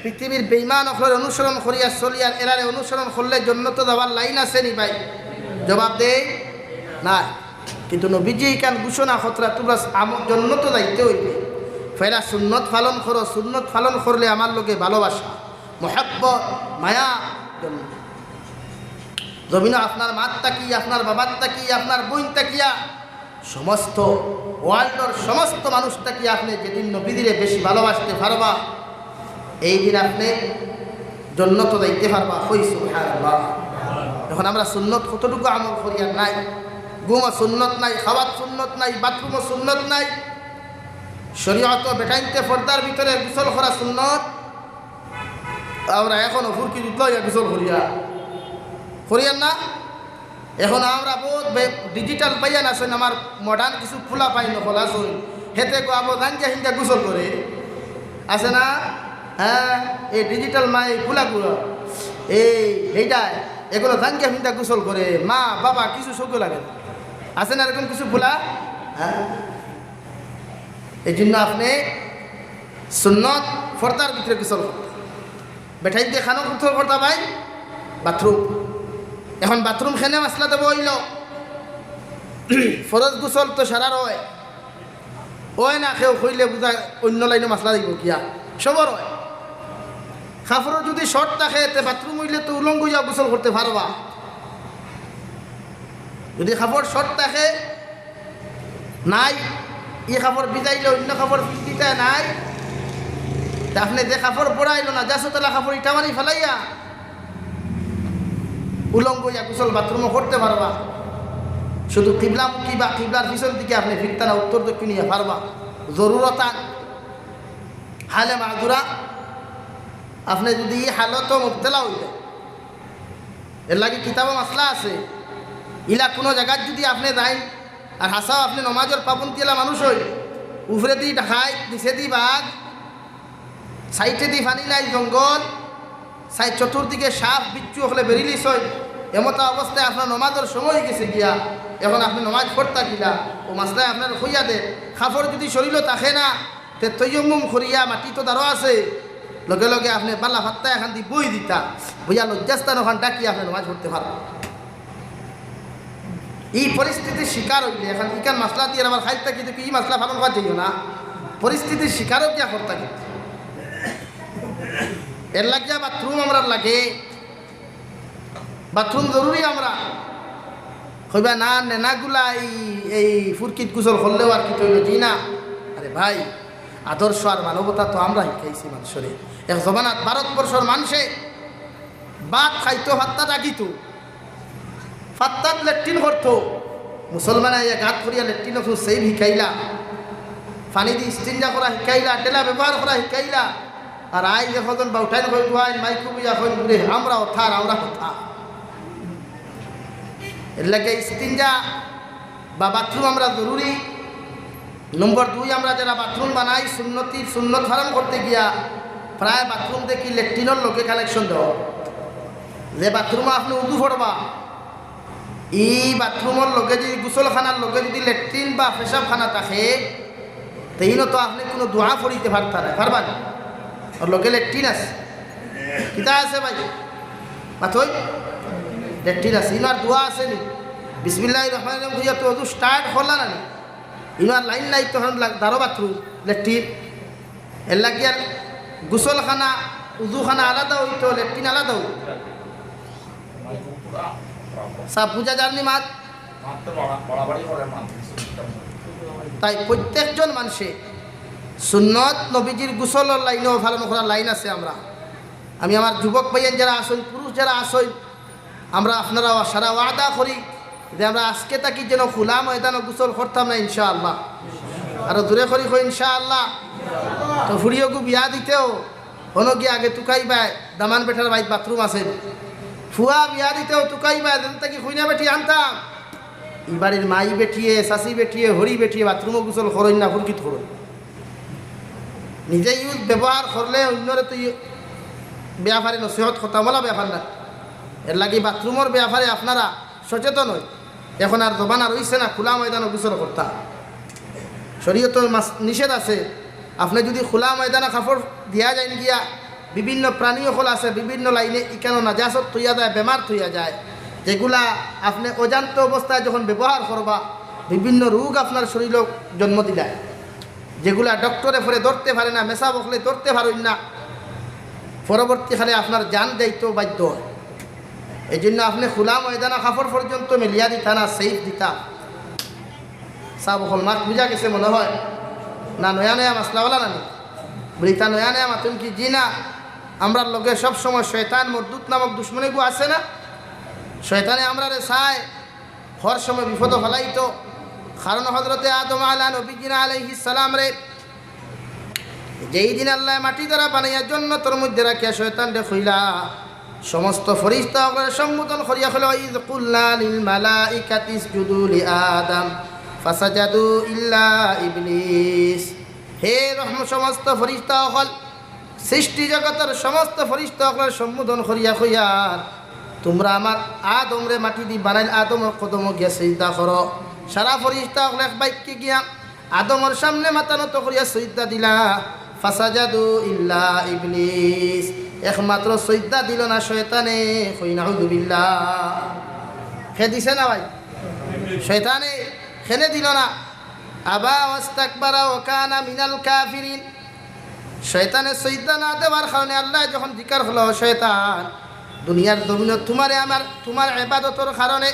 পৃথিবীর বেঈমান অকলরে অনুসরণ করিয়া চলি, আর এরারে অনুসরণ করলে জন্নতো যাওয়ার লাইন আছে নি ভাই? জবাব দেই, নাই। কিন্তু নবীজি ইখান ঘোষণা কররা, তুমরা আম-, জন্নতো যাইতে অইলে পয়লা সুন্নত পালন করো, সুন্নত পালন করলে আমার লগে ভালোবাসা, মহব্বত, মায়া জন্ম। জমিনো আপনার মাত থাকি, আপনার বাবার থাকি, আপনার বইন থাকিয়া, সমস্ত ওয়ার্ল্ডর সমস্ত মানুষ থাকি আপনে যেদিন নবীজিরে বেশি ভালোবাসতে পারবা, এই দিন আপনে জন্নতো যাইতে পারবা। কই সুবহানাল্লাহ। এখন আমরা সুন্নত কতটুকু আমল করিয়ার নাই, ঘুমও সুন্নত নাই, খাওয়াত সুন্নত নাই, বাথরুমও সুন্নত নাই। শরীয়তো বেটাইন্তে পর্দার ভিতরে গোসল করা সুন্নত, আমরা এখনো ফুরকি উতলাইয়া গোসল করিয়া, করিয়ার না? এখন আমরা বহুত বে-, ডিজিটাল পাইয়ান আছইন, আমার মডার্ন কিছু ফুলা পাই নকল আছইন, হেতে গো আবো জাঙ্গিয়া হিন্দা গোসল করে, আছে না? হ্যাঁ, এই ডিজিটাল মাই ফুলাগুলো, এই হেইটায় এগুলো জাঙ্গিয়া হিন্দা গোসল করে, মা বাবা কিছু চোখে লাগে না, আছে না এরকম কিছু ফুলা? হ্যাঁ, এই জন্য আপনে সুন্নত ফর্দার ভিতরে গোসল করতে, বেটাইন্তে খানো গোসল করতা ভাই, বাথরুম। এখন বাথরুম খেনে মাসলা দেবো অইল, ফরজ গোসল তো সারার অয়, অয় না কেউ কইলে বুঝা অন্য লাইনো মাসলা দিব কিয়া, সবর অয়। কাপড় যদি শর্ট থাকে, তে বাথরুম অইলে তো উলঙ্গ অইয়া গোসল করতে পারবা। যদি কাপড় শর্ট থাকে, নাই, ই কাপড় ভিজাইলে অন্য কাপড় ফিট দিতে নাই, তে আপনে যে কাপড় বড়াইলো না, জাসতলা কাপড় ইটা মারি ফালাইয়া উলঙ্গ অইয়া গোসল বাথরুমও করতে পারবা। শুধু কিবলামুখী বা কিবলার পিছন দিকে আপনে ফিরতা না, উত্তর দক্ষিণ অইয়া পারবা। জরুরতান হালে মাদুরা, আপনে যদি ই হালতো মুবতলা অইলে, এর লাগি কিতাবো মাসলা আছে। ইলা কুনু জাগাত যদি আপনে যাইন, আর হাছাউ আপনে নমাজর পাবন্দিআলা মানুষ অইন, উপরেদি ডাকাইত, নিচেদি বাঘ, সাইডেদি পানি নাই, জঙ্গল, সাইড চতুর্দিকে সাপ, বিচ্ছু অকলে বেড়িলিছইন, এমতা অবস্থায় আপনার নমাজর সময় অইগেছে গিয়া, এখন আপনে নমাজ পড়তা কিলা? অউ মাসলায় আপনারে কইয়া দের, কাপড় যদি শরীলো থাকে না, তে তৈয়ম্মুম করিয়া মাটি তো দারো আছে, লগে লগে আপনে বালা ফাত্তা এখান দি বই দিতা, বইয়া লজ্জাস্থান ওখান ডাকি আপনে নমাজ পড়তে পারবা। ই পরিস্থিতির শিকার অইলে, এখন ইখান মাসলা দিয়া আবার খাইল থাকি দেখি ই মাসলা পালন করা যাইও না, পরিস্থিতির শিকারও গিয়া করতা কিন্তু। এর লাগিয়া বাথরুম আমরার লাগে, বাথরুম জরুরি আমরা। কইবা না, নেনাগুলা এই, এই ফুরকিত গোসল করলেও আর কিতা অইলো, জি না। আরে ভাই, আদর্শ আর মানবতা তো আমরা শিখাইছি মানুষরে। এক জমানাত ভারতবর্ষর মানষে ভাত খাইতো, ফাত্তাত আগিতো, ফাত্তাত লেট্রিন করতো। মুসলমানে আইয়া গাত করিয়া লেট্রিন অখন সেভ শিখাইলা, পানি দি ইস্তিঞ্জা করা শিখাইলা, টেলা ব্যবহার করা শিখাইলা। আর আইজ একজন বাউটাইন কই দুয়াইন মাইকু বুইয়া কইন ঘুরে, আমরা অথার, আমরা কথা। এর লাগি ইস্তিঞ্জা বা বাথরুম আমরা জরুরি। নম্বর দুই, আমরা যারা বাথরুম বানাই, সুন্নতি, সুন্নত হারাম করতে গিয়া প্রায় বাথরুম দেখি লেট্রিনর লগে কানেকশন দেওয়া। যে বাথরুমো আপনে উজু পড়বা, ই বাথরুমর লগে যদি, গোসলখানার লগে যদি লেট্রিন বা পেশাবখানা থাকে, তে ইনো তো আপনে কুনু দোয়া পড়িতে পারতা না, পারবা না? ওর লগে লেট্রিন আছে। কিতা আছে ভাই? মাতই? লেট্রিন আছে। ইনো আর দোয়া আছে নি? বিসমিল্লাহির রহমানির রহিম কইয়া তো অজু স্টার্ট করলা না নি? ইনো আর লাইন নাই, তখন লাগ-, দারো বাথরুম, লেট্রিন। এর লাগি আর গোসলখানা, উজুখানা আলাদা অইতো, লেট্রিন আলাদা অইতো। সাফ বুঝা যারনি মাত? তাই প্রত্যেকজন মানষে সুন্নত নবীজির গোসলর লাইনও পালন করার লাইন আছে। আমরা, আমি আমার যুবক ভাইয়ান যারা আছইন, পুরুষ যারা আছইন, আমরা আপনারা সারা ওয়াদা করি যে আমরা আজকে থাকি যেন খোলা ময়দানো গোসল করতাম না ইনশাআল্লাহ। আরো জোরে করি কই ইনশাআল্লাহ। তো ফুড়িওগু বিয়া দিতেও হনো গিয়া আগে তুকাইবায়, দামান বেটার বাড়িত বাথরুম আছে। ফুয়া বিয়া দিতেও তুকাইবায়, যেন থাকি কইনা বেটি আনতাম। ই বাড়ির মাই বেটিয়ে, চাচি বেটিয়ে, হরি বেটিয়ে বাথরুমও গোসল করইন না, ফুরকিত করইন। নিজে ইউজ ব্যবহার করলে অন্যরে তো ই-, ব্যাপারে নসিহত খতামলা ব্যাপার না। এর লাগি বাথরুমর ব্যাপারে আপনারা সচেতন অই। এখন আর জমানা রইছে না খোলা ময়দানো গোসল করতা। শরীয়তর মাস-, নিষেধ আছে। আপনে যদি খোলা ময়দানো কাপড় দিয়া যাইন গিয়া, বিভিন্ন প্রাণী অকল আছে, বিভিন্ন লাইনে ইকানো নাজাসত থইয়া যায়, বেমার থইয়া যায়, যেগুলা আপনে অজান্ত অবস্থায় যখন ব্যবহার করবা, বিভিন্ন রোগ আপনার শরীরো জন্ম দিলায়। যেগুলা ডক্টরে পরে ধরতে পারে না, মেসাব অকলে ধরতে পারইন না, পরবর্তীকালে আপনার জান যাইতো বাধ্য অয়। এই জন্য আপনে খোলা ময়দানো কাপড় পর্যন্ত মেলিয়া দিতা না, সেফ দিতা। সাব অকল মাত বুঝা গেছে মনে হয়? না নয়া নয়া মাসলাওয়ালা নানি? বলি, তা নয়া নয়া মাতুন কি? জি না, আমরার লগে সব সময় শয়তান মরদুদ নামক দুশমনেগু আছে না? শয়তানে আমরারে চায় হর সময় বিপদো ফালাইতো। কারণ হযরতে আদম আলা নবীজিনা আলাইহিস সালামরে যেই দিন আল্লায় মাটি দ্বারা বানাইয়া জন্নতর মধ্যে রাখিয়া শয়তানরে কইলা, সমস্ত ফিরিস্তা অকলরে সম্বোধন করিয়া কইলা, "ইয কুলনা লিল মালাইকাতি ইসজুদু লি আদম ফাসাজাদু ইল্লা ইবলিস।" হে রহম-, সমস্ত ফিরিস্তা অকল, সৃষ্টি জগতর সমস্ত ফিরিস্তা অকলরে সম্বোধন করিয়া কইয়ার, "তুমরা আমার আদমরে মাটি দি বানাইল আদমর কদমো গিয়া সিজদা করো।" সারা ফিরিস্তা অকল এক বাক্যে গিয়া আদমর সামনে মাথা নত করিয়া সিজদা দিলা। ফাসাজাদু ইল্লা ইবলিস, একমাত্র সিজদা দিল না শয়তানে। কই নাউজুবিল্লাহ। কে দিছে না ভাই? শয়তানে কেনে দিল না? আবা ওয়াস্তাকবারা ওয়া কানা মিনাল কাফিরিন। শয়তানে সিজদা না দেওয়ার কারণে আল্লায় যখন জিকার করলো, "শয়তান, দুনিয়ার জমিনো তুমারে আমার, তুমার ইবাদতর কারণে,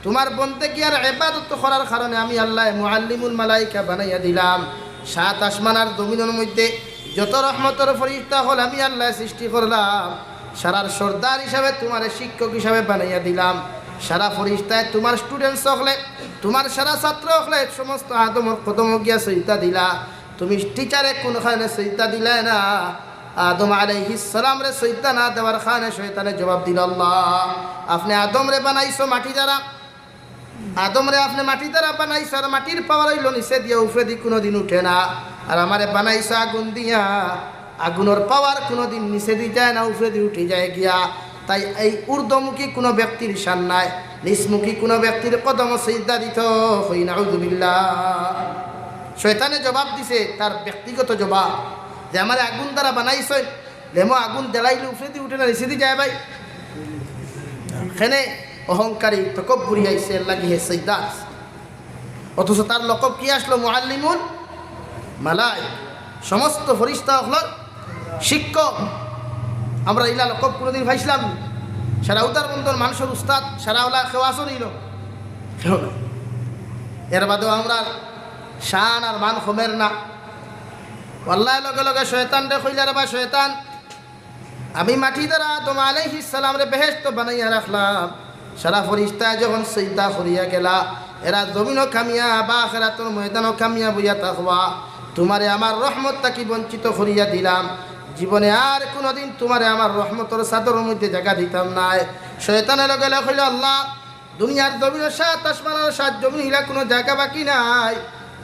তুমার বন্দেগি আর ইবাদত করার কারণে আমি আল্লায় মুআল্লিমুল মালাইকা বানাইয়া দিলাম। সাত আসমান আর জমিনর মধ্যে যত রহমতর ফিরিস্তা অকল আমি আল্লায় সৃষ্টি করলাম, সারার সর্দার হিসাবে তুমারে শিক্ষক হিসাবে বানাইয়া দিলাম। সারা ফিরিস্তায় তুমার students অকলে, তুমার সারা ছাত্র অকলে সমস্ত আদমর কদমো গিয়া সিজদা দিলা। তুমি টিচারে কুন কারণে সিজদা দিলায় না?" আদম আলাইহিস সালামরে সিজদা না দেওয়ার কারণে শয়তানে জবাব দিল, "আল্লাহ, আপনে আদমরে বানাইছো মাটি দ্বারা, আদমরে আপনে মাটি দ্বারা বানাইছো, আর মাটির power অইলো নিচে দিয়া, উপরেদি কুনুদিন উঠে না। আর আমারে বানাইছো আগুন দিয়া, আগুনর power কুনুদিন নিচেদি যায় না, উপরেদি উঠি যায় গিয়া। তাই এই ঊর্ধ্বমুখী কুনু ব্যক্তির শান নাই, নিচমুখী কুনু ব্যক্তির কদমো সিজদা দিত।" কই নাউজুবিল্লাহ। শয়তানে জবাব দিছে, তার ব্যক্তিগত জবাব, যে, "আমারে আগুন দ্বারা বানাইছইন, লেমো আগুন জ্বালাইলে উপরেদি উঠে না, নিচেদি যায় ভাই?" কেনে অহংকারী, তকব্বুরি আইছে, এর লাগি হে সিজদা দিছে। অথচ তার লকব কি আসলো? মুআল্লিমুল মালাইক, সমস্ত ফিরিস্তা অকলর শিক্ষক। আমরা ইলা লকব কুনুদিন পাইছিলাম নি? সারা উদারবন্দর মানষর উস্তাদ, সারা ওলা কেউ আছইন নি? কেউ না। এর বাদেও আমরার শান আর মান কমের না। আল্লায় লগে লগে শয়তানরে কইলা, "রে বা শয়তান, আমি মাটি দ্বারা আদম আলাইহিস সালামরে বেহেশতো বানাইয়া রাখলাম। সারা ফিরিস্তায় যখন সিজদা করিয়া গেলা, এরা জমিনো কামিয়াব, আখেরাতর ময়দানো কামিয়াব অইয়া থাকবা। তুমারে আমার রহমত থাকি বঞ্চিত করিয়া দিলাম। জীবনে আর কুনুদিন তুমারে আমার রহমতর চাদরর মধ্যে জাগা দিতাম নায়।" শয়তানে লগে লগে কইলো, "আল্লাহ, দুনিয়ার জমিনো সাত আসমান আর সাত জমিন ইলা কুনু জাগা বাকি নাই।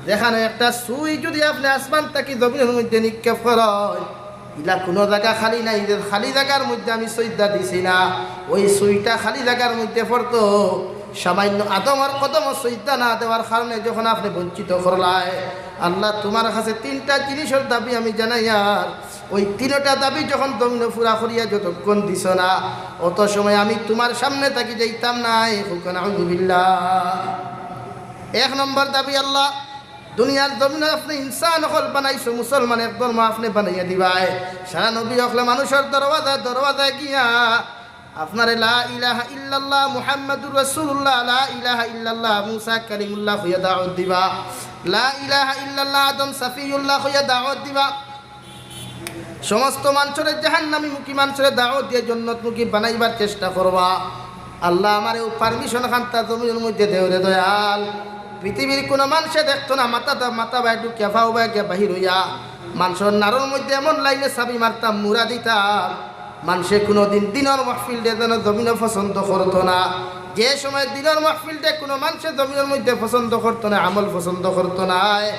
যেখানো একটা সুই যুদি আপনে আসমান থাকি জমিনর মধ্যে নিক্ষেপ করইন, ইলা কুনু জাগা খালি নাই, যে খালি জাগার মধ্যে আমি সিজদা দিছি না, ওই সুইটা খালি জাগার মধ্যে পড়তো। সামান্য আদমর কদমো সিজদা না দেওয়ার কারণে যখন আপনে বঞ্চিত করলায়, আল্লাহ, তুমার কাছে তিনটা জিনিসর দাবি আমি জানাইয়ার।" ওই তিনটা দাবি যখন জমিনো পুরা করিয়া যতক্ষণ দিছো না, অত সময় আমি তুমার সামনে থাকি যাইতাম নায়। কউক্কা নাউজুবিল্লাহ। এক নম্বর দাবি, আল্লাহ, দুনিয়ার জমিনো আপনে ইনসান অকল বানাইছো, মুসলমান এক ধর্ম আপনে বানাইয়া দিবায়। সারা নবী অকলে মানুষর দরওয়াজায় দরওয়াজায় গিয়া আপনারে লা ইলাহা ইল্লাল্লাহ মুহাম্মাদুর রাসূলুল্লাহ, লা ইলাহা ইল্লাল্লাহ মুসা কালিমুল্লাহ কইয়া দাওয়াত দিবা, লা ইলাহা ইল্লাল্লাহ আদম সাফিউল্লাহ কইয়া দাওয়াত দিবা। সমস্ত মানষরে জাহান্নামী মুখী মানষরে দাওয়াত দিয়া জন্নত মুখী বানাইবার চেষ্টা করবা। আল্লাহ, আমারে অউ permission খান্তা জমিনর মধ্যে দেও রে দয়াল। পৃথিবীর কুনু মানষে দেখতো না, মাথা দা-, মাথা বায় ঢুকিয়া, ফাও বায় গিয়া বাহির অইয়া। মানষর নাড়র মধ্যে এমন লাইনে চাবি মারতাম, মুড়া দিতাম। মানষে কুনুদিন দিনর মাহফিলরে যেন জমিনো পছন্দ করতো না। যে সময় দিনর মাহফিলরে কুনু মানষে জমিনর মধ্যে পছন্দ করতো না, আমল পছন্দ করতো নায়,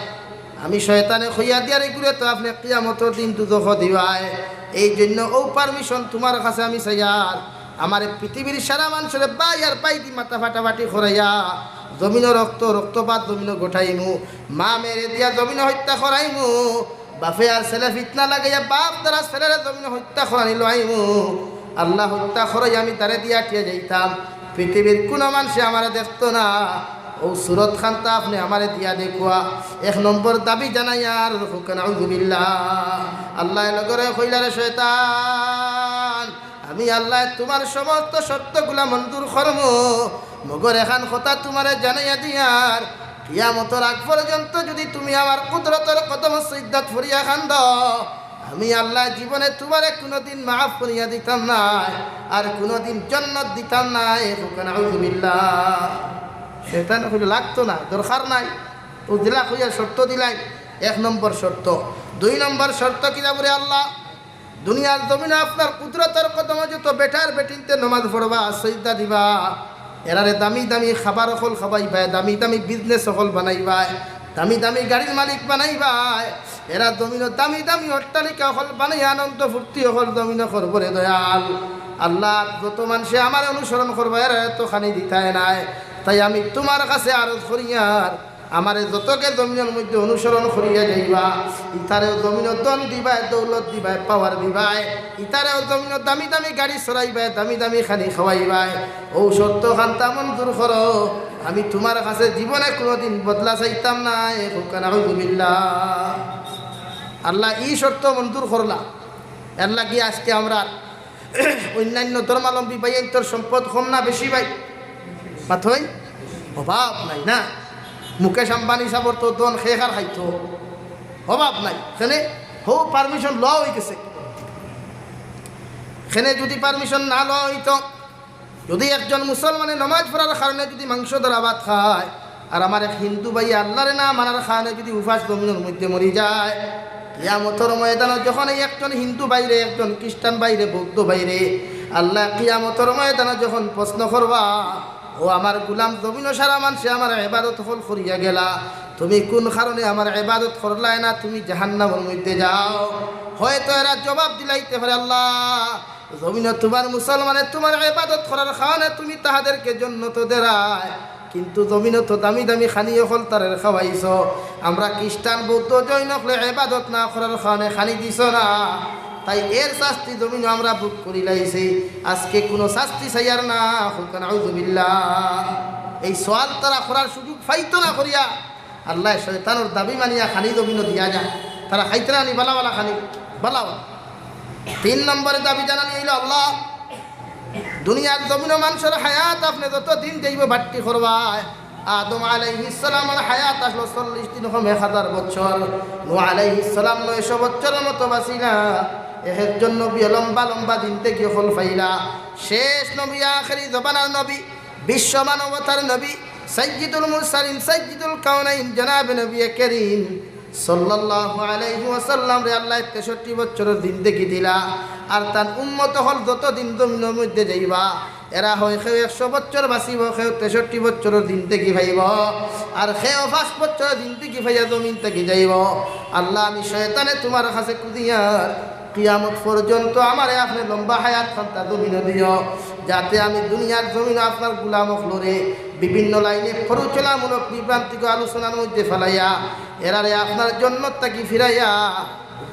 আমি শয়তানে কইয়া দিয়ার ইগুরে তো আপনে কিয়ামতর দিন দুজখো দিবায়। এই জন্য অউ permission তুমার কাছে আমি চাইয়ার। আমারে পৃথিবীর সারা মানষরে বায় আর বায়দি মাথা ফাটাফাটি করাইয়া জমিনো রক্ত, রক্তপাত জমিনো ঘটাইমু, মা মেয়েরে দিয়া জমিনো হত্যা করাইমু, বাফে আর ছেলে ফিতনা লাগাইয়া বাফ দ্বারা ছেলেরে জমিনো হত্যা করানি লইমু। আল্লাহ হত্যা করাই আমি তারে দিয়া আটিয়া যাইতাম। পৃথিবীর কুনু মানষে আমারে দেখতো না। অউ সুরত খান্তা আপনে আমারে দিয়া দেখুয়া। এক নম্বর দাবি জানাইয়ার, কউক্কা নাউজুবিল্লাহ। আল্লাহ লগরে কইলা, রে শয়তান, আমি আল্লাহ তুমার সমস্ত শর্তগুলা মঞ্জুর করমু। মগর এখান কথা তুমারে জানাইয়া দিয়ার, কিয়ামতর আগ পর্যন্ত যুদি তুমি আমার কুদরতর কদমো সিজদাত ফড়িয়া কান্দো, আমি আল্লাহ জীবনে তুমারে কুনুদিন মাফ করিয়া দিতাম নায়, আর কুনুদিন জন্নত দিতাম নায়। কউক্কা নাউজুবিল্লাহ। শয়তানে কইলো, লাগতো না, দরকার নাই। অউ দিলা কইয়া শর্ত দিলাই, এক নম্বর শর্ত। দুই নম্বর শর্ত কিতা বুলে আল্লাহ? দুনিয়ার জমিনো আপনার কুদরতর কদমো যত বেটার বেটিন্তে নমাজ পড়বা, সিজদা দিবা, এরারে দামি দামি খাবার অকল খাওয়াইবায়, দামি দামি business অকল বানাইবায়, দামি দামি গাড়ির মালিক বানাইবায়, এরা জমিনো দামি দামি অট্টালিকা অকল বানাইয়া আনন্দ ফুর্তি অকল জমিনো করবো রে দয়াল। আল্লাহ, যত মানষে আমারে অনুসরণ করবা, এরারে তো খানি দিতায় নায়। তাই আমি তুমার কাছে আরজ করিয়ার, আমারে যতকে জমিনর মধ্যে অনুসরণ করিয়া যাইবা, ইতারেও জমিনো ধন দিবায়, দৌলত দিবায়, power দিবায়, ইতারেও জমিনো দামি দামি গাড়ি চড়াইবায়, দামি দামি খানি খাওয়াইবায়। অউ শর্ত খান্তা মঞ্জুর করো, আমি তুমার কাছে জীবনে কুনুদিন বদলা চাইতাম নায়। কউক্কা নাউজুবিল্লাহ। আল্লাহ ই শর্ত মঞ্জুর করলা। এরলাগি আজকে আমরার অইন্যান্য ধর্মাবলম্বী ভাইয়াইন্তর সম্পদ কম না বেশি ভাই? মাতইন, অভাব নাই না? মুকেশ আম্বানি সাবর তো ধন কে কার খাইতো, অভাব নাই। কেনে? হউ permission লওয়া অইগেছে। কেনে যুদি permission না লওয়া অইতো, যুদি একজন মুসলমানে নমাজ পড়ার কারণে যুদি মাংস ধরা ভাত খায়, আর আমার এক হিন্দু ভাইয়ে আল্লারে না মানার কারণে যুদি উপাস জমিনর মধ্যে মরি যায়, কিয়ামতর ময়দানো যখন এই একজন হিন্দু ভাইরে, একজন খ্রিস্টান ভাইরে, বৌদ্ধ ভাইরে আল্লাহ কিয়ামতর ময়দানো যখন প্রশ্ন করবা, "ও আমার গুলাম, জমিনো সারা মানষে আমার ইবাদত অকল করিয়া গেলা, তুমি কুন কারণে আমার ইবাদত করলায় না? তুমি জাহান্নামর মধ্যে যাও।" হয়তো এরা জবাব দিলাইতে পারে, "আল্লাহ, জমিনো তুমার মুসলমানে তুমার ইবাদত করার কারণে তুমি তাহাদেরকে জন্নত দেরায়, কিন্তু জমিনো তো দামি দামি খানি অকল তারারে খাওয়াইছো। আমরা খ্রিস্টান, বৌদ্ধ, জৈন অকলে ইবাদত না করার কারণে খানি দিছো না, তাই এর শাস্তি জমিনো আমরা ভোগ করিলাইছি। আজকে কুনু শাস্তি চাইয়ার না।" কউক্কা নাউজুবিল্লাহ। এই সওয়াল তারা করার সুযোগ পাইতো না করিয়া আল্লায় শয়তানর দাবি মানিয়া খানি জমিনো দিয়া যায়। তারা খাইতরা নি ভালা ভালা খানি, ভালা ভালা। তিন নম্বরে দাবি জানানি অইলো, আল্লাহ, দুনিয়ার জমিনো মানষর হায়াত আপনে যত দিন যাইবো বাট্টি করবায়। আদম আলাইহিস সালামর হায়াত আছলো চল্লিশ দিন কম এক হাজার বছর। নূহ আলাইহিস সালাম নয়শো বছরর মতো বাঁচিলা। এক একজন নবীয়ে লম্বা লম্বা জিন্দেগি অকল পাইলা। শেষ নবী, আখেরি জমানার নবী, বিশ্ব মানবতার নবী, সাইয়্যিদুল মুরসালিন, সাইয়্যিদুল কাওনাইন, জনাবে নবী করিম সাল্লাল্লাহু আলাইহি ওয়াসাল্লামরে আল্লায় তেষট্টি বছরর জিন্দেগি দিলা। আর তান উম্মত অকল যত দিন জমিনর মধ্যে যাইবা, এরা হয় কেউ একশো বছর বাঁচিবো, কেউ তেষট্টি বছরর জিন্দেগি পাইবো, আর কেউ পাঁচ বছরর জিন্দেগি পাইয়া জমিন থাকি যাইবো। আল্লাহ, আমি শয়তানে তুমার কাছে খুজিয়ার, কিয়ামত পর্যন্ত আমারে আপনে লম্বা হায়াত খান্তা জমিনো দিও, যাতে আমি দুনিয়ার জমিনো আপনার গুলাম অকলরে বিভিন্ন লাইনে প্ররোচনামূলক বিভ্রান্তিকর আলোচনার মধ্যে ফালাইয়া এরারে আপনার জন্নত থাকি ফিরাইয়া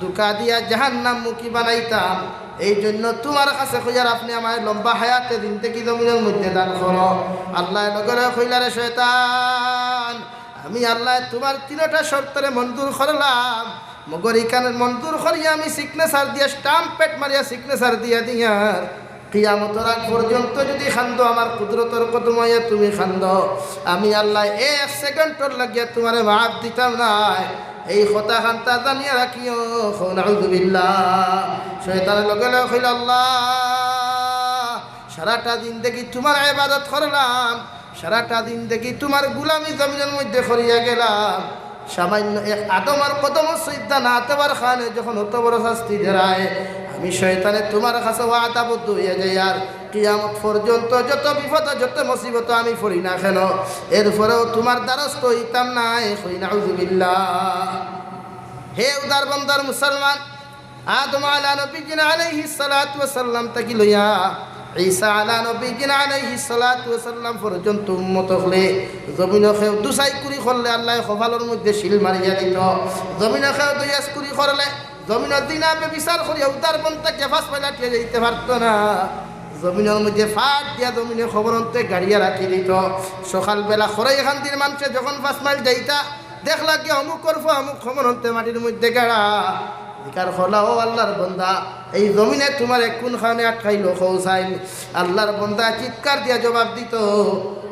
ধোঁকা দিয়া জাহান্নামমুখী বানাইতাম। এই জন্য তুমার কাছে কইয়ার, আপনে আমারে লম্বা হায়াতে জিন্দেগি জমিনর মধ্যে দান করো। আল্লায় লগরে কইলা, রে শয়তান, আমি আল্লায় তুমার তিনোটা শর্তরে মঞ্জুর করলাম, মগর ইখান মঞ্জুর করিয়া আমি সিগনেচার দিয়া, স্টাম্প প্যাড মারিয়া সিগনেচার দিয়া দিয়ার, কিয়ামতর আগ পর্যন্ত যুদি কান্দো, আমার কুদরতর কদমো আইয়া তুমি কান্দো, আমি আল্লায় এক সেকেন্ডর লাগিয়া তুমারে মাফ দিতাম নায়। এই কথাখানতা জানিয়া রাখিও, কও নাউজুবিল্লাহ। শয়তানে লগে লগে কইলো, "আল্লাহ, সারাটা জিন্দেগি তুমার ইবাদত করলাম, সারাটা জিন্দেগি তুমার গুলামি জমিনর মধ্যে করিয়া গেলাম, সামান্য এক আদমর কদমো সিজদা না দেওয়ার কারণে যখন অত বড় শাস্তি দেরায়, আমি শয়তানে তুমার কাছে ওয়াদাবদ্ধ অইয়া যাইয়ার, কিয়ামত পর্যন্ত যত বিপদো যত মুসিবতো আমি পড়ি না কেন, এরপরেও তুমার দ্বারস্থ অইতাম নায়।" কই নাউজুবিল্লাহ। হে উদার বন্দর মুসলমান, আদম আলা নবীজিনা আলাইহিস সালাতু ওয়াস সালাম থাকি লইয়া ঈসা আলা নবীজিনা আলাইহিস সালাতু ওয়াস সালাম পর্যন্ত উম্মত অকলে জমিনো কেউ দুসাই কুরি করলে আল্লায় কপালর মধ্যে সিল মারিয়া দিতো। জমিনো কেউ দুইয়াস কুরি করলে, জমিনো জিনা ব্যভিচার করিয়া উদার বন থাকি পাঁচ মাইল আটিয়া যাইতে পারতো না। জমিনর মধ্যে ফাট দিয়া জমিনে কবরন্তে গাড়িয়া রাখি দিতো। সকালবেলা খরাই কান্দির মানষে যখন পাঁচ মাইল যাইতা, দেখলা গিয়া অমুকর ফুয়া অমুক কবরন্তে মাটির মধ্যে গাড়া। জিকার করলা, "ও আল্লার বন্দা, এই জমিনে তুমারে কুন কারণে আটকাইলো কও চাইন?" আল্লার বন্দা চিৎকার দিয়া জবাব দিতো,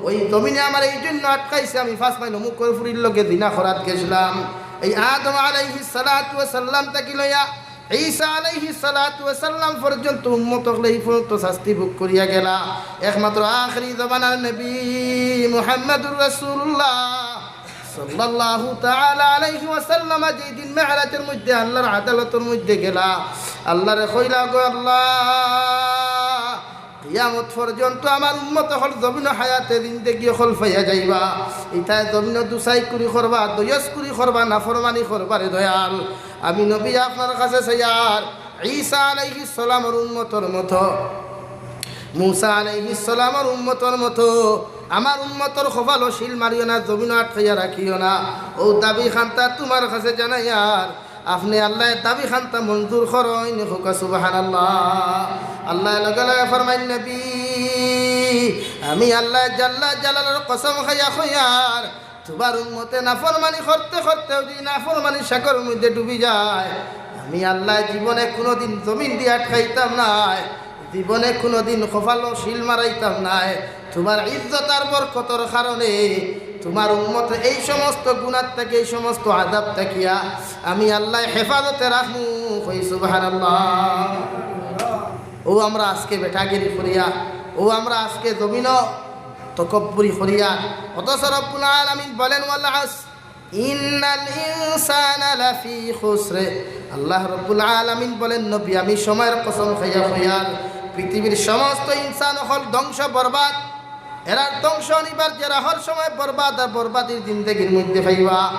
"ওই জমিনে আমারে এই জন্য আটকাইছে, আমি পাঁচ মাইল অমুকর ফুরির লগে জিনা করাত গেছলাম।" এই আদম আলাইহিস সালাতু ওয়াস সালাম থাকি লইয়া ঈসা আলাইহিস সালাতু ওয়াস সালাম পর্যন্ত উম্মত অকলে এই পর্যন্ত শাস্তি ভোগ করিয়া গেলা। একমাত্র আখেরি জমানার নবী মুহাম্মাদুর রাসূলুল্লাহ সাল্লাল্লাহু তাআলা আলাইহি ওয়াসাল্লাম যেই দিন মেরাজর মধ্যে আল্লার আদালতর মধ্যে গেলা, আল্লারে কইলা, "গো আল্লাহ, কিয়ামত পর্যন্ত আমার উম্মত অকল জমিনো হায়াতে জিন্দেগি অকল পাইয়া যাইবা, ইতায় জমিনো দুসাই কুরি করবা, দুইয়াস কুরি করবা, নাফরমানি করবা রে দয়াল। আমি নবী আপনার কাছে চাইয়ার, ঈসা আলাইহিস সালামর উম্মতর মতো, মুসা আলাইহিস সালামর উম্মতর মতো আমার উম্মতর কপালো সিল মারিও না, জমিনো আটকাইয়া রাখিও না।" ও দাবি খান্তা তুমার কাছে জানাইয়ার, আপনে আল্লায় দাবি খান্তা মঞ্জুর করইন, কউক্কা সুবহানাল্লাহ। আল্লায় লগে লগে ফরমাইন, "নবী, আমি আল্লায় জাল্লা জালালর কসম খাইয়া কইয়ার, তুমার উম্মতে নাফরমানি করতে করতে যুদি নাফরমানির সাগরর মধ্যে ডুবি যায়, আমি আল্লায় জীবনে কুনুদিন জমিন দিয়া আটকাইতাম নায়, জীবনে কুনুদিন কপালো সিল মারাইতাম নায়। তুমার ইজ্জত আর বরকতর কারণে তুমার উম্মতরে এই সমস্ত গুনাহ থাকি, এই সমস্ত আযাব থাকিয়া আমি আল্লায় হেফাজতে রাখমু।" কই সুবহানাল্লাহ। ও আমরা আজকে বেটাগিরি করিয়া, ও আমরা আজকে জমিনো তকব্বুরি করিয়া, অথচ রব্বুল আলামিন বলেন, "ওয়াল আসর, ইন্নাল ইনসানা লাফি খুসর।" আল্লাহ রব্বুল আলামিন বলেন, "নবী, আমি সময়ের কসম খাইয়া কইয়ার, পৃথিবীর সমস্ত ইনসান অকল ধ্বংস বরবাদ, এরার ধ্বংস অনিবার যে রাহর সময় বরবাদ আর বরবাদির জিন্দেগির মধ্যে পাইবা।"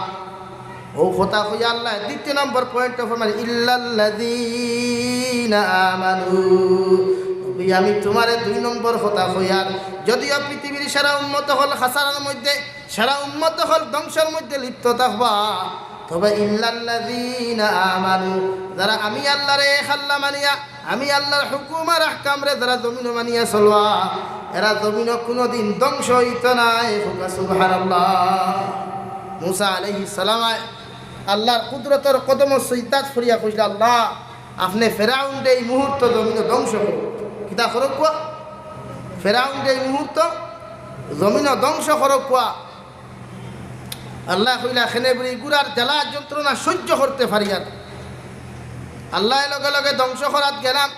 ও কথা কইয়া আল্লায় দ্বিতীয় নম্বর পয়েন্ট ফরমাইন, "ইল্লাল্লাযীনা আমানু।" নবী, আমি তুমারে দুই নম্বর কথা কইয়ার, যদিও পৃথিবীর সারা উম্মত অকল খাসারার মধ্যে, সারা উম্মত অকল ধ্বংসর মধ্যে লিপ্ত থাকবা, তবে ইল্লাল্লাযীনা আমানু, যারা আমি আল্লারে এক আল্লা মানিয়া, আমি আল্লার হুকুম আর আহকামরে যারা জমিনো মানিয়া চলবা, এরা জমিনো কুনুদিন ধ্বংস অইতো নায়। কউক্কা সুবহানাল্লাহ। মুসা আলাইহিস সালাম আল্লার কুদরতর কদমো সিজদাত পড়িয়া কইলা, "আল্লাহ, আপনে ফেরাউনরে এই মুহূর্ত জমিনো ধ্বংস করউক্কা।" কিতা করউক্কা? ফেরাউনরে এই মুহূর্ত জমিনো ধ্বংস করউক্কা। আল্লায় কইলা, "কেনে বুড়ি, গুড়ার জ্বালা যন্ত্রণা সহ্য করতে পারিয়ার না।" আল্লায় লগে লগে ধ্বংস করাত গেলাম।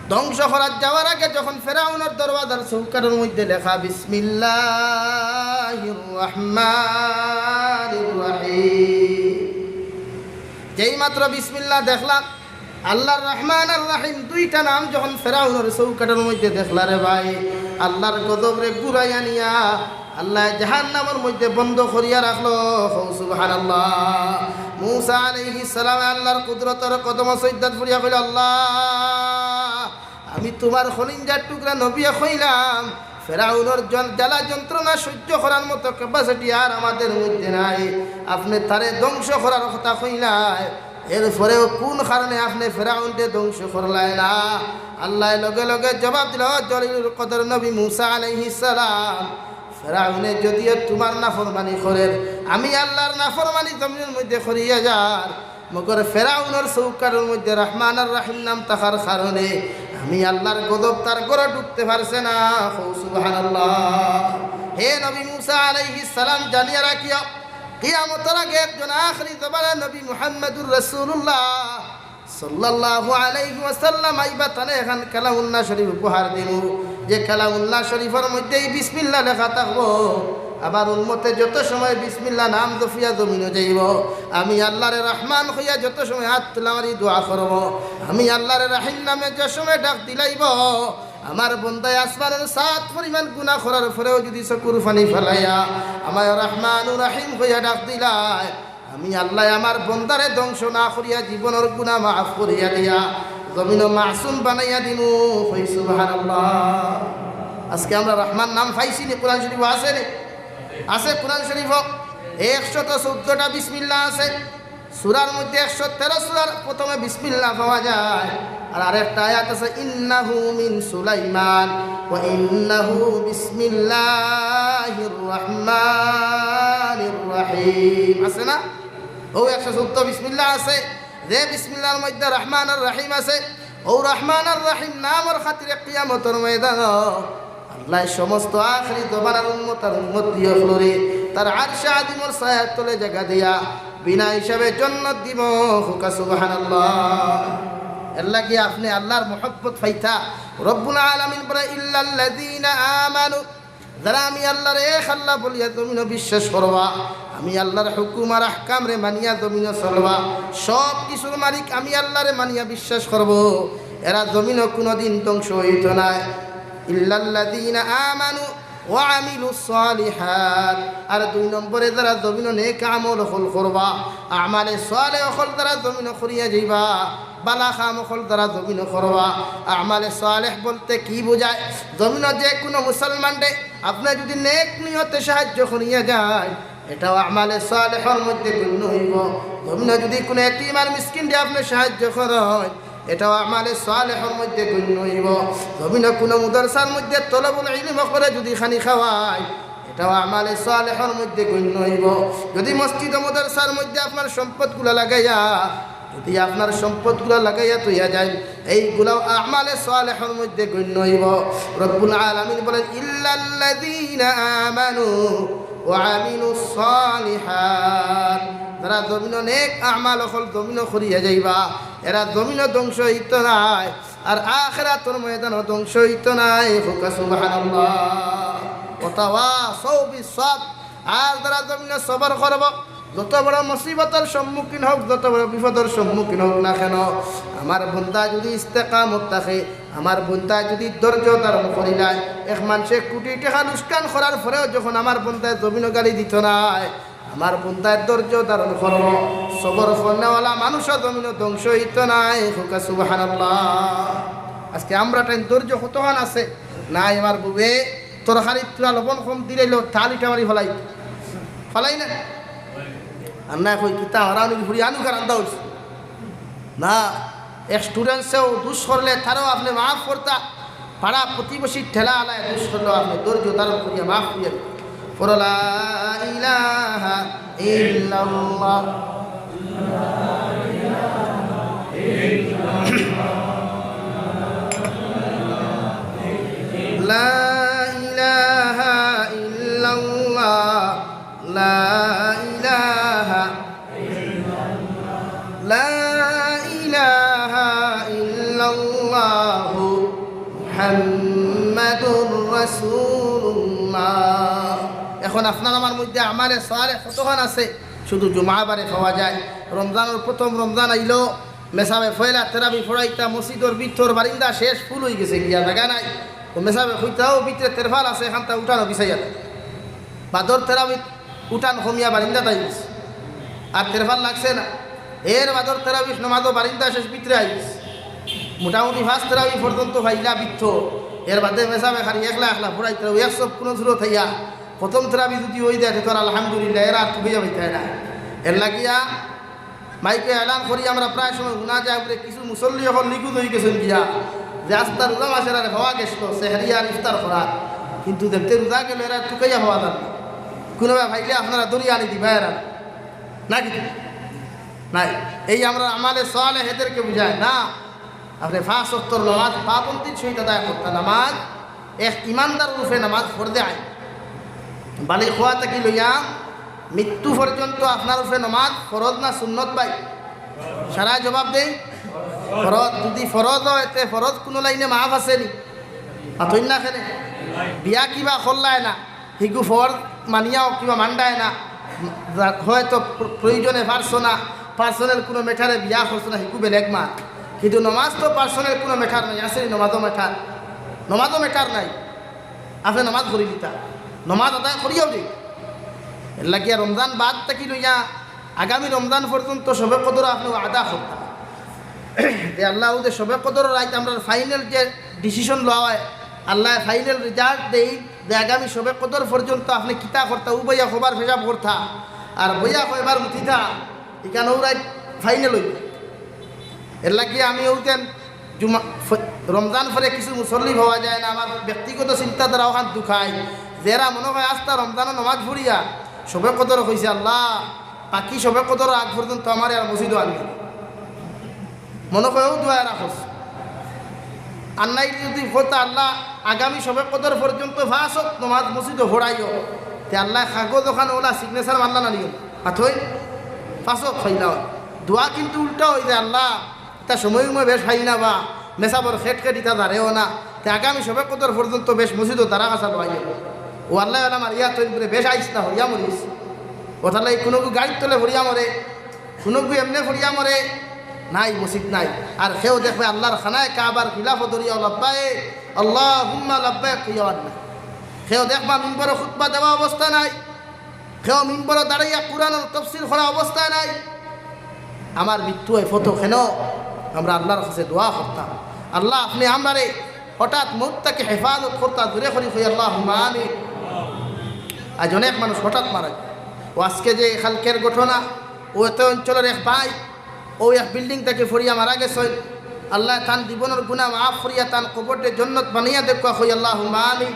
ধ্বংস করাত যাওয়ার আগে যখন ফেরাউনর দরওয়াজার চৌকাঠর মধ্যে লেখা, "বিসমিল্লাহির রহমানির রহিম", যেই মাত্র বিসমিল্লাহ দেখলাম, আল্লার রহমান আর রহিম দুইটা নাম যখন ফেরাউনর চৌকাঠর মধ্যে দেখলা রে ভাই, আল্লার গজবরে ঘুরাইয়া নিয়া আল্লায় জাহান্নামর মধ্যে বন্ধ করিয়া রাখলো। কও সুবহানাল্লাহ। মুসা আলাইহিস সালামে আল্লার কুদরতর কদমো সিজদাত পড়িয়া কইলা, "আল্লাহ, আমি তুমার কলিজার টুকরা নবীয়ে কইলাম, ফেরাউনর জন-, জ্বালা যন্ত্রণা সহ্য করার মতো capacity আর আমাদের মধ্যে নাই। আপনে তারে ধ্বংস করার কথা কইলায়, এরপরেও কুন কারণে আপনে ফেরাউনরে ধ্বংস করলায় না?" আল্লায় লগে লগে জবাব দিলা, "ও জলিলুল কদর নবী মুসা আলাইহিস সালাম, ফেরাউনে যদিও তুমার নাফরমানি করের, আমি আল্লার নাফরমানি জমিনর মধ্যে করিয়া যার, মগর ফেরাউনর চৌকাঠর মধ্যে রহমান আর রহিম নাম থাকার কারণে আমি আল্লার গজব তার ঘরো ঢুকতে পারছে না। কও সুবহানাল্লাহ। হে নবী মুসা আলাইহিস সালাম, জানিয়া রাখিও, কিয়ামতর আগে একজন আখরি জমানার নবী মুহাম্মাদুর রাসূলুল্লাহ সাল্লাল্লাহু আলাইহি ওয়াসাল্লাম আইবা, তানে এখান কালামুল্লাহ শরীফ উপহার দিমু, যে কালামুল্লাহ শরীফর মধ্যে এই বিসমিল্লাহ লেখা থাকবো। আমার উম্মতে যত সময় বিসমিল্লাহ নাম জপিয়া জমিনো যাইবো, আমি আল্লারে রহমান কইয়া যত সময় আত তুলা মারি দোয়া করবো, আমি আল্লারে রহিম নামে যে সময় ডাক দিলাইবো, আমার বন্দায় আসমানর সাত পরিমাণ গুনাহ করার পরেও যুদি চকুর পানি ফালাইয়া আমায় রহমান রহিম কইয়া ডাক দিলায়, আমি আল্লায় আমার বন্দারে ধ্বংস না করিয়া জীবনর গুনাহ মাফ করিয়া দিয়া জমিনো মাসুম বানাইয়া দিমু। কই সুবহানাল্লাহ। আজকে আমরা রহমান নাম পাইছি নি? কোরআন শরীফো আছে নি? আছে কোরআন শরীফো। একশত চৌদ্দটা বিসমিল্লাহ আছে। সূরার মধ্যে একশো তেরো সূরার প্রথমে বিসমিল্লাহ পাওয়া যায়। আর আরেকটা আয়াত আছে, "ইন্নাহু মিন সুলাইমান ওয়া ইন্নাহু বিসমিল্লাহির রহমানির রহিম।" আছে না? অউ একশো চৌদ্দ বিসমিল্লাহ আছে, যে বিসমিল্লাহর মধ্যে রহমান আর রহিম আছে। অউ রহমান আর রহিম নামর খাতিরে কিয়ামতর ময়দানো আল্লায় সমস্ত আখরি জমানার উম্মত আর উম্মতি অকলরে তার আরশে আজিমর ছায়ার তলে জাগা দিয়া বিনা হিসাবে জন্নত দিবো। কউক্কা সুবহানাল্লাহ। এরলাগি আপনে আল্লার মহব্বত পাইতা। রব্বুল আলামিন বলে, "ইল্লাল্লাযীনা আমানু", যারা আমি আল্লারে এক আল্লা বলিয়া জমিনো বিশ্বাস করবা, আমি আল্লার হুকুম আর আহকামরে মানিয়া জমিনো চলবা, সব কিছুর মালিক আমি আল্লারে মানিয়া বিশ্বাস করবো, এরা জমিনো কুনুদিন ধ্বংস অইতো নায়। ইল্লাল্লাযীনা আমানু ওয়া আমিলুস সালিহাত। আর দুই নম্বরে যারা জমিনো নেক আমল অকল করবা, আমালে সালেহ অকল যারা জমিনো করিয়া যাইবা, বালা কাম অকল যারা জমিনো করবা, আমালে সালেহ বলতে কি বুঝায়? জমিনো যে কুনু মুসলমানরে আপনে যুদি নেক নিয়তে সাহায্য করিয়া যাইন, এটাও আমালে সালেহর মধ্যে গণ্য অইবো। জমিনো যুদি কুনু এতিম আর মিসকিনরে আপনে সাহায্য করইন, এটাও আমালে সালেহর মধ্যে গণ্য অইবো। জমিনো কুনু মাদ্রাসার মধ্যে তলবুল ইলম অকলরে যুদি খানি খাওয়াইন, এটাও আমালে সালেহর মধ্যে গণ্য অইবো। যুদি মসজিদ ও মাদ্রাসার মধ্যে আপনার সম্পদগুলা লাগাইয়া, যুদি আপনার সম্পদগুলা লাগাইয়া থইয়া যাইন, এইগুলাও আমালে সালেহর মধ্যে গণ্য অইবো। রব্বুল আলামিন বলেন, "ইল্লাল্লাযীনা আমানু ওয়া আমিলুস সালিহাত।" যারা জমিনো নেক আমাল অকল জমিনো করিয়া যাইবা, এরা জমিনো ধ্বংস অইতো নায়। আর আখেরাতর ময়দানো ধ্বংস অইতো নায়। কউক্কা সুবহানাল্লাহ। ওয়া তাওয়াসাউ বিস সাবর। আর যারা জমিনো সবর করবো, যত বড় মুসিবতর সম্মুখীন হউক, যত বড় বিপদর সম্মুখীন হউক না কেনো, আমার বন্দা যুদি ইস্তেকামত থাকে, আমার বন্দায় যুদি ধৈর্য ধারণ করিলায়, এক মানষে কুটি টেকা লুকসান করার পরেও যখন আমার বন্দায় জমিনো গালি দিতো নায়, আমার বন্দায় ধৈর্য ধারণ করবো, সবর করনেওয়ালা মানুষও জমিনো ধ্বংস অইতো নায়। কউক্কা সুবহানাল্লাহ। আজকে আমরার টাইম ধৈর্য কতখান আছে? নাই, আমার বউয়ে তরকারিত থুড়া লবণ কম দিলাইলো, থালিটা মারি ফালাই, ফালাই না? আর না কই কিতা হরানি ফুরি আনু কার আন্দা অইছে না। এক স্টুডেন্টসেও দুষ করলে তারও আপনে মাফ করতা, পাড়া প্রতিবেশীর ঠেলা আলায় দুষ করলেও আপনে ধৈর্য ধারণ করিয়া মাফ করিয়া দিতা। পড়ো লা ইলাহা ইল্লাল্লাহ। লা ইলাহা ইল্লাল্লাহ, লা ইলাহা লা ইলাহা ইল্লাল্লাহু মুহাম্মাদুর রাসূলুল্লাহ। এখন আপনার আমার মধ্যে আমালে সালেহ কতখান আছে? শুধু জুমাবারে পাওয়া যায়। রমজানর প্রথম রমজান আইলো, মেসাবে পয়লা তেরাবি পড়াইতা, মসজিদর ভিতর বারিন্দা শেষ, ফুল অইগেছে গিয়া, জাগা নাই। তো মেসাবে কইতা, "ও ভিতরে তেরফাল আছে, এখানতা উঠানো বিছাইয়া দেও।" বাদর তেরাবি উঠান কমিয়া বারিন্দাত আইগেছে, আর তেরফাল লাগছে না। এর বাদর তেরাবির নমাজও বারিন্দা শেষ, ভিতরে আইগেছে। মোটামুটি পাঁচ তেরাবি পর্যন্ত পাইলা ভিতর। এর বাদে মেসাবে খালি একলা একলা পড়াইতা, এক সব কুনু সুরত আইয়া প্রথম তেরাবি যুদি অই যায়, তে তো আর আলহামদুলিল্লাহ, এর আর তুলিয়া পাইতায় না। এর লাগিয়া মাইকে এলান করি আমরা প্রায় সময় হুনা যায়, উপরে কিছু মুসল্লি অকল নিখোঁজ অইগেছইন গিয়া, যে আস্তা রোজা মাসের আর হওয়া গেছিল, সেহরি আর ইফতার করার। কিন্তু যেতে রোজা গেল, এরা তুকাইয়া হওয়া যাবে না। কোনো ভাই ভাইলে আপনারা দরিয়া আনি দিবা এরা, নাকি? নাই। এই আমরা আমালে সালেহ এদেরকে বুঝায় না। আপনি পাঁচ ওয়াক্তর নামাজ পাবন্দির সহিত আদায় করতা। নামাজ এক ইমানদার রূপে নামাজ ফরজে আইন। বালিগ হওয়া থাকি লইয়া মৃত্যু পর্যন্ত আপনার উপরে নামাজ ফরজ না সুন্নত ভাই? সারা জবাব দেই, ফরজ। যদি ফরজ হয়, তে ফরজ কোনো লাইনে মাফ আছে নি? মাতইন না কেনে? বিয়া কিবা করলায় না, হিগু ফরজ মানিয়াও কিবা মানডায় না, যা-, হয়তো প্র-, প্রয়োজনে পারছো না, পার্সোনাল কোনো ম্যাটারে বিয়া করছো না, হিগু বেলেগ মাত। কিন্তু নমাজ তো পার্সোনাল কোনো ম্যাটার নাই, আছে নি নমাজও ম্যাটার? নমাজও ম্যাটার নাই। আপনি নমাজ পড়ি দিতা, নমাজ আদায় করিয়াও দিক। এর লাগিয়া রমজান বাদ থাকি লইয়া আগামী রমজান পর্যন্ত শবে কদর আপনি আদা করতা। যে আল্লাহ, যে শবে কদর রাইত আমরা ফাইনাল যে ডিসিশন লওয়া হয়, আল্লাহ ফাইনাল রেজাল্ট দেই যে আগামী শবে কদর পর্যন্ত আপনি কিতা করতা, উবাইয়া খবর পেশাব করতা, আর বইয়া কয়বার উঠিতা, এখানে ওরাই ফাইনাল হইবে। এর লাগি আমি ওইতেন জুমা, ফ-, রমজান পরে কিছু মুসল্লি পাওয়া যায় না, আমার ব্যক্তিগত চিন্তাধারা ওখান দুখাই, যারা মনে হয় আস্তা রমজানও নমাজ পড়িয়া শবে কদর কইছে, আল্লাহ, বাকি শবে কদর আগ পর্যন্ত আমার আর মসজিদও আনবে। মনে হয় ও দোয়া রাখোস। আর নাই যদি কথা, আল্লাহ, আগামী শবে কদর পর্যন্ত পাঁচ ওয়াক্ত নমাজ মসজিদও পড়াইও, তে আল্লাহ কাগজ ওখানে ওলা সিগনেচার মারলা না নিও, পাথই পাঁচ ওয়াক্ত পাইলা হয়। দোয়া কিন্তু উল্টা হয়ে যায়, আল্লাহ, তা সময় সময় বেশ পাই না বা মেসাবর খেট খেট ইতা দাঁড়েও না, তে আগামী শবে কদর পর্যন্ত বেশ মসজিদও তারা কাছা লইও। ও আল্লাহ, আল্লাহ মারিয়া তৈরি করে বেশ আইস না, হরিয়া মরিস। ও তাহলে এই কোনো গাড়ির তলে হরিয়া মরে, কোনো গু এমনে পড়িয়া মরে, নাই, মসজিদ নাই। আর কেউ দেখবে আল্লাহর খানায় কাবার খিলাফ দরিয়া লাব্বাইক আল্লাহুম্মা লাব্বাইক কইয়া আর না। কেউ দেখবা মিম্বরো খুতবা দেওয়া অবস্থা নাই, কেউ মিম্বরো দাঁড়াইয়া কোরআনর তফসির করা অবস্থা নাই। আমার মৃত্যু হয় ফটো কেন? আমরা আল্লাহর কাছে দোয়া করতাম, আল্লাহ, আপনি আমরারে হঠাৎ মউত থাকি হেফাজত করতা, জোরে করি কই আল্লাহুম্মা আমিন। আজ অনেক মানুষ হঠাৎ মারা যায়। ও আজকে যে কালকের ঘটনা, ও এত অঞ্চলের এক ভাই, ও এক বিল্ডিং থাকি পড়িয়া মারা গেছে। আল্লাহ তান জীবনের গুনাহ মাফ করিয়া তান কবরকে জন্নত বানাইয়া দেখুয়া কই আল্লাহুম্মা আমিন।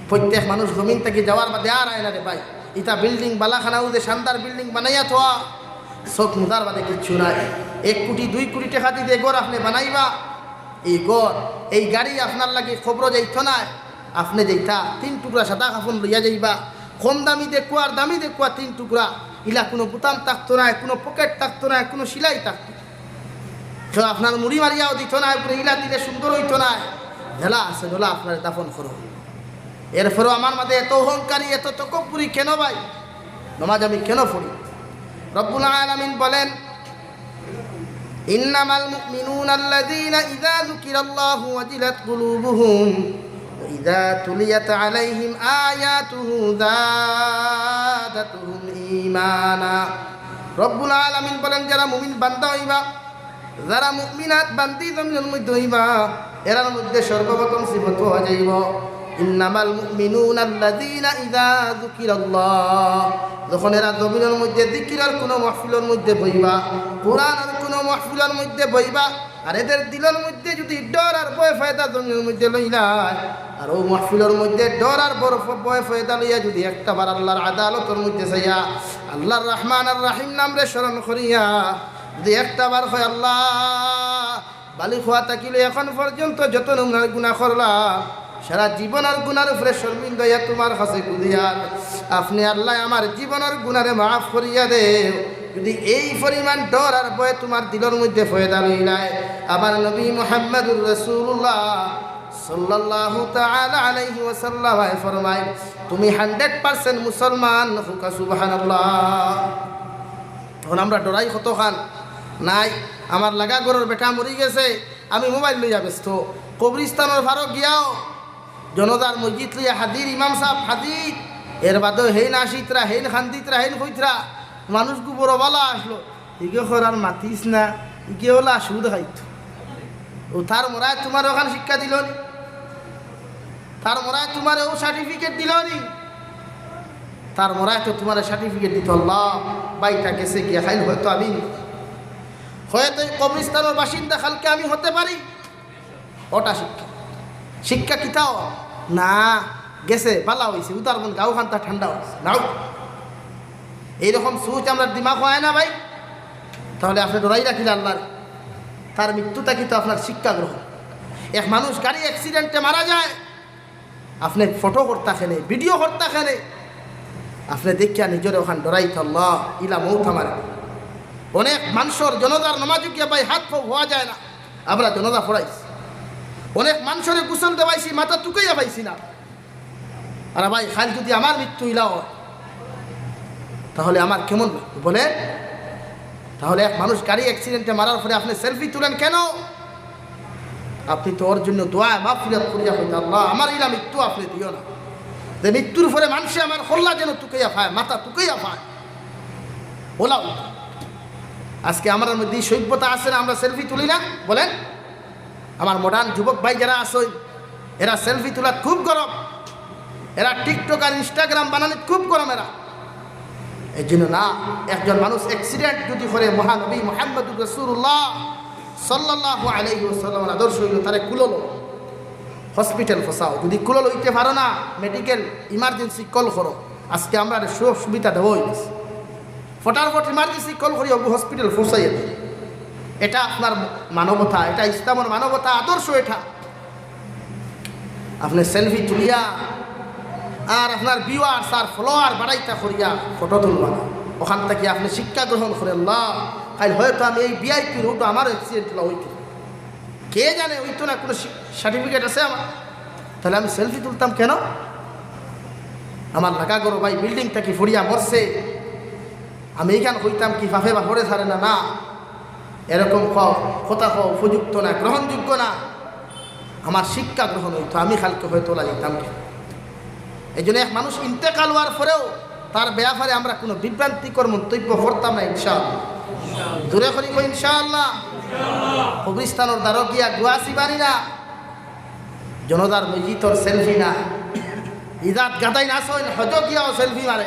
প্রত্যেক মানুষ জমিন থাকি যাওয়ার বাদে আর আয় না রে ভাই। ইতা বিল্ডিং বালাখানাও যে শানদার বিল্ডিং বানাইয়া থোয়া, চোখ মুদার বাদে কিচ্ছু নাই। এক কোটি দুই কোটি টাকা দিয়ে ঘর আপনি বানাইবা, এই ঘর, এই গাড়ি আপনার লাগি কবরো যাইতো নায়। আপনি যাইতা তিন টুকরা সাদা কাফন লইয়া যাইবা, কম দামি দেখুয়া আর দামি দেখুয়া তিন টুকরা। ইলা কোনো বুতাম থাকতো নায়, কোনো পকেট থাকতো নায়, কোনো সিলাই থাকতো নায়। কেউ আপনার মুড়ি মারিয়াও দিত নায়, উপরে ইলা দিলে সুন্দর হইতো নায়। যেলা আছে ওলা আপনারে দাফন করো। এরপরেও আমার মাঝে এত অহংকারী, এত তকব্বুরি কেন ভাই? নমাজ আমি কেন পড়ি? রব্বুল আলামিন বলেন, إنما المؤمنون الذين إذا ذكر الله وجلت قلوبهم وإذا تليت عليهم آياته زادتهم إيمانا। রব্বুল আলামিন বলেন, যারা মুমিন বান্দা হইবা, যারা মুমিনাত বান্দি জমিনের মধ্যে হইবা, এরার মধ্যে সর্বপ্রথম সিফত পাওয়া যাইব, إنما المؤمنون الذين إذا ذكر الله। যখন এরা জমিনের মধ্যে জিকিরের কোনো মাহফিলের মধ্যে বইবা, কোরআনের কোনো মাহফিলের মধ্যে বইবা, আর এদের দিলের মধ্যে যদি ডর আর ভয় পয়দা জমিনের মধ্যে লইলায়, আর ও মাহফিলের মধ্যে ডর আর বড় ভয় পয়দা লইয়া যদি একটা বার আল্লাহর আদালতের মধ্যে যাইয়া, আল্লাহর রহমান আর রাহিম নামরে স্মরণ করিয়া যদি একটা বার কয়, আল্লাহ, বালিগ হওয়া থাকিলে এখন পর্যন্ত যত নমুনার গুনাহ করলাম, সারা জীবনের গুনার উপরে শর্মিন্দা হইয়া তোমার কাছে খুঁজিয়ার, আপনি আল্লাহ আমার জীবনের গুনারে মাফ করিয়া দেও। যদি এই পরিমাণ ডর আর ভয় তোমার দিলের মধ্যে পয়দা লইলায়, আমার নবী মুহাম্মাদুর রাসূলুল্লাহ সাল্লাল্লাহু তাআলা আলাইহি ওয়াসাল্লাম ফরমায়, তুমি হান্ড্রেড পার্সেন্ট মুসলমান। হুকা সুবহানাল্লাহ। এখন আমরা ডরাই কতখান নাই। আমার লাগা ঘরর বেটা মরি গেছে, আমি মোবাইল লইয়া ব্যস্ত। কবরিস্তানর ফারো গিয়াও জনতার মসজিদ লইয়া হাজির, ইমাম সাহেব হাজির। এর বাদেও হেইন আসিতরা, হেইন খান্দিতরা, হেইন কইতরা, মানুষ গু বড় বালা আসলো। ইগে করার মাতিস না, ইগে ওলা সুদ খাইতো। ও তার মরায় তোমার ওখান শিক্ষা দিল নি? তার মরায় তোমার ও সার্টিফিকেট দিল নি? তার মরায় তো তোমার সার্টিফিকেট দিত, আল্লাহ, বাইটা গেছে গিয়া খাইল হয়তো আমি, হয়তো এই কবরিস্তানের বাসিন্দা কালকে আমি হতে পারি। ওটা শিক্ষা। শিক্ষা কিতাও না, গেছে, বালা অইছে, উদারবন গাঁওখানটা ঠান্ডা অইছে। নাও, এইরকম সোচ আমরার দিমাগো আয় না ভাই, তাহলে আপনে ডরাইরা কিলা আল্লারে? তার মৃত্যু থাকি তো আপনার শিক্ষা গ্রহণ। এক মানুষ গাড়ি accident-এ মারা যায়, আপনে ফটো করতা কেনে, video করতা কেনে, আপনে দেখিয়া নিজরে ওখান ডরাইতা, আল্লাহ, ইলা মউত আমারে। অনেক মানষর জনাজার নমাজো গিয়া ভাই হাত পাও হওয়া যায় না, আমরা জনাজা পড়াইছি। অনেক মানষরে গোসল দেওয়াইছি, মাথা তুকাইয়া পাইছি না। আর ভাই, কাইল যদি আমার মৃত্যু ইলা অয়, তাহলে আমার কেমন লাগবে বলেন? তাহলে এক মানুষ গাড়ি accident-এ মারার পরে আপনে selfie তুলেন কেনে? আপনে তো ওর জন্য দোয়া মাগফিরাত করিয়া কইতা, "আল্লাহ, আমার ইলা মৃত্যু আপনে দিও না, যে মৃত্যুর পরে মানষে আমার কল্লা যেন তুকাইয়া পায়, মাথা তুকাইয়া পায়।" ওলা, আজকে আমরার মধ্যে এই সভ্যতা আছে না, আমরা selfie তুলি না? বলেন। আমার modern যুবক ভাই যারা আছইন, এরা selfie তুলাত খুব গরম, এরা TikTok আর Instagram বানানিত খুব গরম এরা। এই জন্য না, একজন মানুষ accident যদি করে, মহানবী মুহাম্মদুর রাসূলুল্লাহ সাল্লাল্লাহু আলাইহি ওয়াসাল্লামের আদর্শ অইলো, তারে কুলো লও, hospital পৌঁছাও। যদি কুলো লইতে পারো না, medical emergency call করো। আজকে আমরারে সুযোগ সুবিধা দেওয়া অইছে, ফটাফট emergency call করি অগু hospital পৌঁছাইয়া দেই। এটা আপনার মানবতা, এটা ইসলামের মানবতা, আদর্শ এটা। আপনে selfie তুলিয়া আর আপনার viewers আর follower বাড়াইতা করিয়া ফটো তুলবা না। ওখান থাকি আপনে শিক্ষা গ্রহণ করেন, আল্লাহ, কাইল হয়তো আমি এই VIP road-ও আমার accident অইতো, কে জানে, অইতো না, কোনো সি-, certificate আছে আমার, তাহলে আমি selfie তুলতাম কেনে? আমার লাগা ঘরো ভাই building থাকি পড়িয়া মরছে, আমি ইখান কইতাম কি, বাপে বাপরে ছাড়ে না? না, এরকম ক-, কথা কওয়া উপযুক্ত না, গ্রহণযোগ্য না। আমার শিক্ষা গ্রহণ অইতো, আমি কালকে হয়তো ওলা যাইতাম কি। এই জন্য এক মানুষ ইন্তেকাল হওয়ার পরেও তার ব্যাপারে আমরা কোনো বিভ্রান্তিকর মন্তব্য করতাম না, ইনশাআল্লাহ। জোরে করি কই, ইনশাআল্লাহ। কবরস্থানর দ্বারো গিয়া গুয়াসি বানি না, জনাজার মসজিদর selfie না, ইজাত গাদাই না সইন, হজো গিয়াও selfie মারে,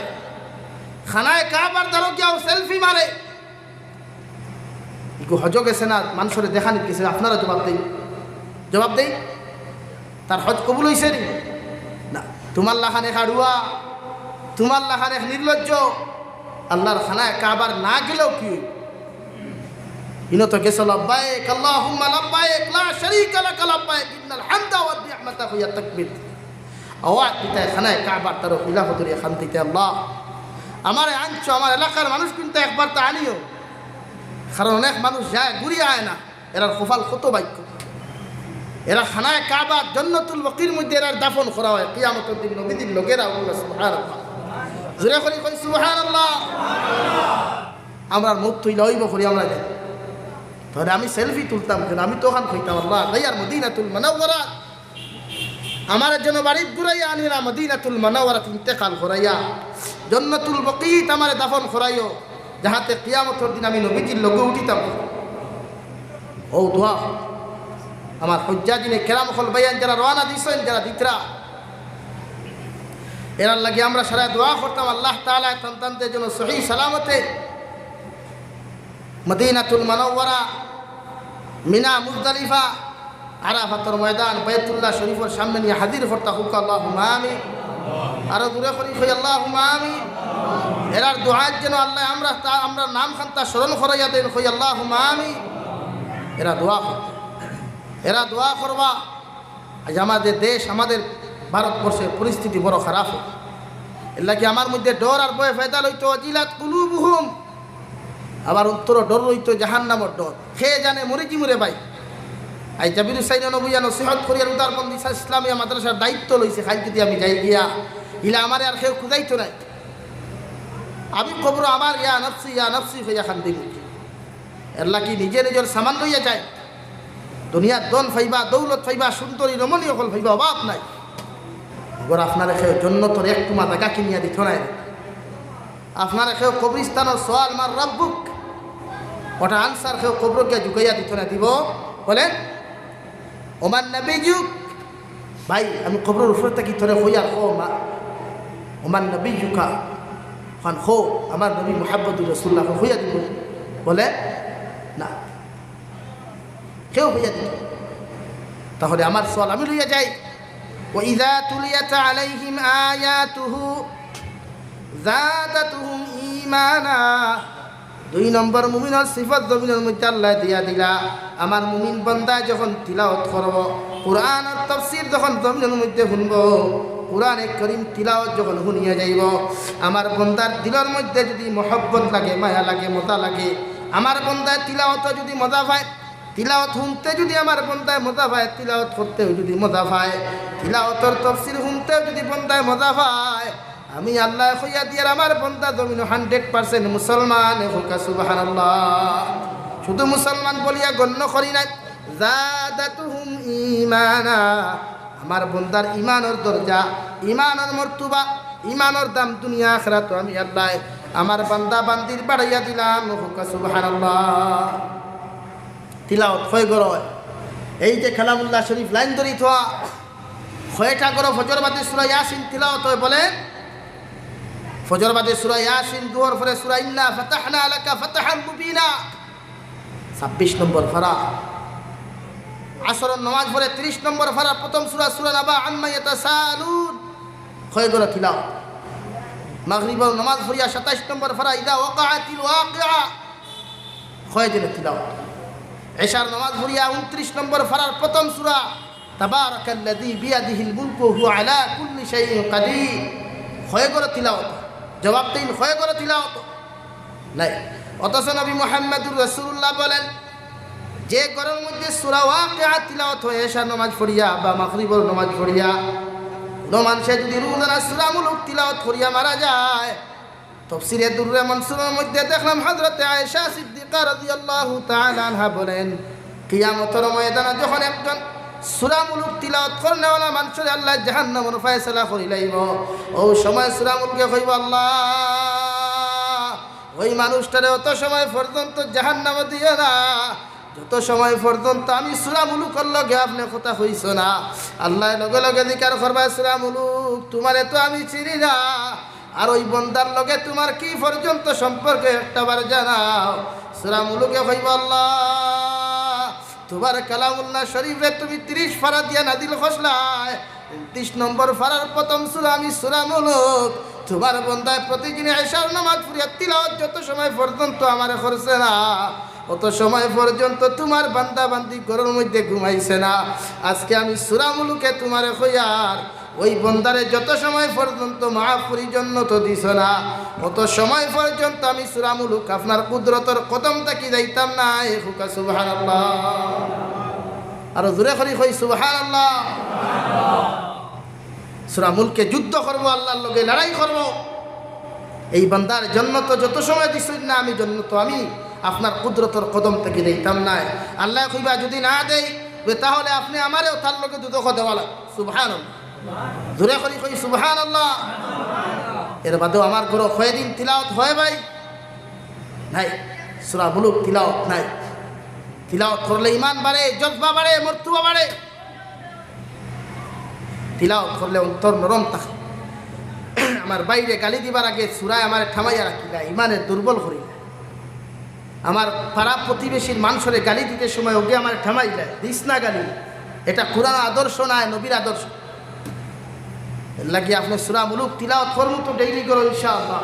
খানায় কাবার দ্বারো গিয়াও selfie মারে। ইগু হজো গেছে না, মানষরে দেখানিত গেছে, আপনারা জবাব দেইন, জবাব দেইন। তার হজ কবুল অইছে নি? না। তোমার লাখান এক আড়ুয়া, তোমার লাখান এক নির্লজ্জ, আল্লাহর খানায় কাবার না গেলেও কি অইবো? ইনো তো গেছো লাব্বাইক আল্লাহুম্মা লাব্বাইক, লা শারীকা লাকা লাব্বাইক, ইন্নাল হামদা ওয়ান নি'মাতা কইয়া তাকবীর। আওয়াজ দিতায় খানায় কাবার দ্বারো খিলাফত ধরিয়া কান্দিতায়, আল্লাহ, আমারে আনছো, আমার এলাকার মানুষ কিন্তু একবার তা আনিও। কারণ অনেক মানুষ যায়, ঘুরিয়া আয় না। এরার কপাল কত ভাগ্য। এরা খানায় কাবা, জন্নতুল বকির মধ্যে এরার দাফন করা হয়। কিয়ামতের দিন নবীজির লগে এরা উঠবা, সুবহানাল্লাহ। জোরে করি কই, সুবহানাল্লাহ। আমরার মউত তো ইলা অইবো করি আমরা জানি। তাহলে আমি selfie তুলতাম কেনে? আমি তো ওখান কইতাম, আল্লাহ, যাইয়ার মদিনাতুল মুনাওয়ারা, আমারে যেন বাড়িত ঘুরাইয়া আনিরা, মদিনাতুল মুনাওয়ারাত ইন্তেকাল করাইয়া, জন্নতুল বকিত আমারে দাফন করাইও, যাহাতে কিয়ামতর দিন আমি নবীজির লগে উঠিতাম। ও দোয়া, আমার হুজ্জাজিনে কেরাম অকল বয়ান যারা রওয়ানা দিছইন, যারা দিতরা, এরার লাগি আমরা সারা দোয়া করতাম, আল্লাহ তাআলা সন্তানদের জন্য সহি সালামতে মদিনাতুল মুনাওয়ারা, মিনা, মুজদালিফা, আরাফাতর ময়দান, বায়তুল্লাহ শরীফর সামনে নিয়া হাজির করতা হউক, আল্লাহুম্মা আমিন। আরো জোরে করি কই, আল্লাহুম্মা আমিন। এরার দোয়ার যেন আল্লাহ আমরা তা-, আমরার নাম খান্তা স্মরণ করাইয়া দেন, কই, আল্লাহুম্মা আমিন। এরা দোয়া করবা, এরা দোয়া করবা। আজ আমাদের দেশ, আমাদের ভারতবর্ষের পরিস্থিতি বড় খারাপ। এর লাগি আমার মধ্যে ডর আর ভয় পয়দা লইতো, ওয়াজিলাত কুলুবুহুম, আবার অন্তরো ডর রইতো জাহান্নামর ডর। কে জানে মরি যিমু রে ভাই। আই জাবির হুসাইন নবুইয়া নসিহত করিয়ার উদারবন্দি ইসলামিয়া মাদ্রাসার দায়িত্ব লইছে, খালি যদি আমি যাই গিয়া, ইলা আমারে আর কেউ খুঁজাইতো নাই। আমি কবরো আমার ইয়া নফসি, ইয়া নফসি কইয়া কান্দিমু। এর লাগি নিজে নিজর সামান লইয়া যায়। দুনিয়ার ধন পাইবা, দৌলত পাইবা, সুন্দরী রমণী অকল পাইবা, অভাব নাই। অগর আপনারে কেউ জন্নতর এক টুমা জাগা কিনিয়া দিতো নায়। আপনারে কেউ কবরস্থানর সওয়াল মান রাব্বুক, ওটা answer কেউ কবরো গিয়া জুগাইয়া দিতো নায়, দিবো? বলেন, ওমান নাবিয়্যুক। ভাই, আমি কবরর উপর থাকি তোরে কইয়ার কও মা, ওমান নাবিয়্যুকা, খান কও, আমার নবী মুহাম্মদুর রাসূলুল্লাহ, কইয়া দিবো? বলে, না। কেউ কইয়া দিতো? তাহলে আমার সওয়াল আমি লইয়া যাই। وإذا تليت عليهم آياته زادتهم إيمانا। দুই নম্বর মুমিনর সিফত জমিনর মধ্যে আল্লায় দিয়া দিলা। আমার মুমিন বন্দায় যখন তিলাওত করবো, কুরআনর তাফসীর যখন জমিনর মধ্যে হুনবো, কুরআনে করিম তিলাওত যখন হুনিয়া যাইবো, আমার বন্দার দিলর মধ্যে যুদি মহব্বত লাগে, মায়া লাগে, মজা লাগে, আমার বন্দায় তিলাওতো যুদি মজা পায়, তিলাওত হুনতে যুদি আমার বন্দায় মজা পায়, তিলাওত করতেও যুদি মজা পায়, তিলাওতর তাফসীর হুনতেও যুদি বন্দায় মজা পায়, আমি আল্লায় কইয়া দিয়ার আমার বন্দা জমিনো hundred percent মুসলমান। কউক্কা সুবহানাল্লাহ। শুধু মুসলমান বলিয়া গণ্য করি নাই, زادتهم إيمانا। আমার বন্দার ইমানর দরজা, ইমানর মর্তবা, ইমানর দাম দুনিয়া আখিরাতো আমি আল্লায় আমার বান্দা বান্দির বাড়াইয়া দিলাম। কউক্কা সুবহানাল্লাহ। তিলাওত কয় ঘরো অয়? এই যে কালামুল্লাহ শরীফ লাইন ধরি থোয়া, কয়টা ঘরো ফজর বাদে সূরা ইয়াসিন তিলাওত অয় বলেন? ফজর বাদে সূরা ইয়াসিন, জোহর পরে সূরা إنا فتحنا لك فتحا مبينا, ছাব্বিশ নম্বর পারা। আসরর নামাজ পরে ত্রিশ নম্বর পারা, প্রথম সূরা, সূরা নাবা, عما يتساءلون, কয় ঘরো তিলাওত? মাগরিবর নামাজ পড়িয়া সাতাইশ নম্বর পারা, إذا وقعت الواقعة, কয় ঘরো তিলাওত? এশার নামাজ পড়িয়া ঊনত্রিশ নম্বর পারার প্রথম সূরা, تبارك الذي بيده الملك وهو على كل شيء قدير, কয় ঘরো তিলাওত? জবাব দেইন, কয় ঘরো তিলাওত? নাই। অথচ নবী মুহাম্মাদুর রাসূলুল্লাহ বলেন, যে ঘরর মধ্যে সূরা ওয়াকিয়া তিলাওত অয় এশার নামাজ পড়িয়া বা মাগরিবর নামাজ পড়িয়া, কুনু মানষে যুদি রোজানা সূরা মুলুক তিলাওত করিয়া মারা যায়, তাফসীরে দুররে মনসুরর মধ্যে দেখলাম হযরতে আয়েশা সিদ্দিকা রাদিয়াল্লাহু তাআলা আনহা বলেন, কিয়ামতর ময়দানো যখন একজন সূরা মুলুক তিলাওত করনেওয়ালা মানষরে আল্লায় জাহান্নামর ফয়সালা করিলাইবো, অউ সময় সূরা মুলুকে কইবো, আল্লাহ, ওই মানুষটারে অত সময় পর্যন্ত জাহান্নামো দিও না, যত সময় পর্যন্ত আমি সূরা মুলুকর লগে আপনে কথা কইছো না। আল্লায় লগে লগে জিকার করবা, সূরা মুলুক, তুমারে তো আমি চিনি না, আর ওই বন্দার লগে তুমার কি পর্যন্ত সম্পর্ক একটাবার জানাও। সূরা মুলুকে কইবো, আল্লাহ, তুমার কালামুল্লাহ শরীফরে তুমি ত্রিশ পারা দিয়া নাজিল করছলায়, ঊনত্রিশ নম্বর পারার প্রথম সূরা আমি সূরা মুলুক, তুমার বন্দায় প্রতিদিন এশার নামাজ পড়িয়া তিলাওয়াত যত সময় পর্যন্ত আমারে করছে না, অত সময় পর্যন্ত তুমার বান্দা বান্দি ঘরর মধ্যে ঘুমাইছে না। আজকে আমি সূরা মুলুকে তুমারে কইয়ার, ওই বন্দারে যত সময় পর্যন্ত মাফ করি জন্নত দিছো না, অত সময় পর্যন্ত আমি সূরা মুলুক আপনার কুদরতর কদম থাকি যাইতাম না। এ কউক্কা সুবহানাল্লাহ। আরো জোরে করি কই সুবহানাল্লাহ। সূরা মুলুকে যুদ্ধ করবো, আল্লাহর লগে লড়াই করবো। এই বান্দার জন্নত যত সময় দিছইন না, আমি জন্নত আমি আপনার কুদরতর কদম থাকি যাইতাম নায়। আল্লায় কইবা, যুদি না দেই, বে তাহলে আপনে আমারেও তার লগে দুজখো দেওয়া লাগবো। সুবহানাল্লাহ। জোরে করি কই সুবহানাল্লাহ। এর বাদেও আমার ঘরো কয়দিন তিলাওয়াত হয় ভাই? নাই। সূরা মুলুক তিলাওয়াত নাই। তিলাওয়াত করলে ইমান বাড়ে, জজবা বাড়ে, মর্তবা বাড়ে। তিলাওয়াত করলে অন্তর নরম থাকে। আমার ভাইরে গালি দিবার আগে সূরায় আমারে থামাইয়া রাখিলা, ইমানে দুর্বল করিলা। আমার পাড়া প্রতিবেশীর মানষরে গালি দিতে সময় ওগে আমারে থামাইলা, দিস না গালি। এটা কুরআনর আদর্শ নায়, নবীর আদর্শ। এর লাগি আপনে সূরা মুলুক তিলাওয়াত করমু তো ডেইলি করো ইনশাআল্লাহ।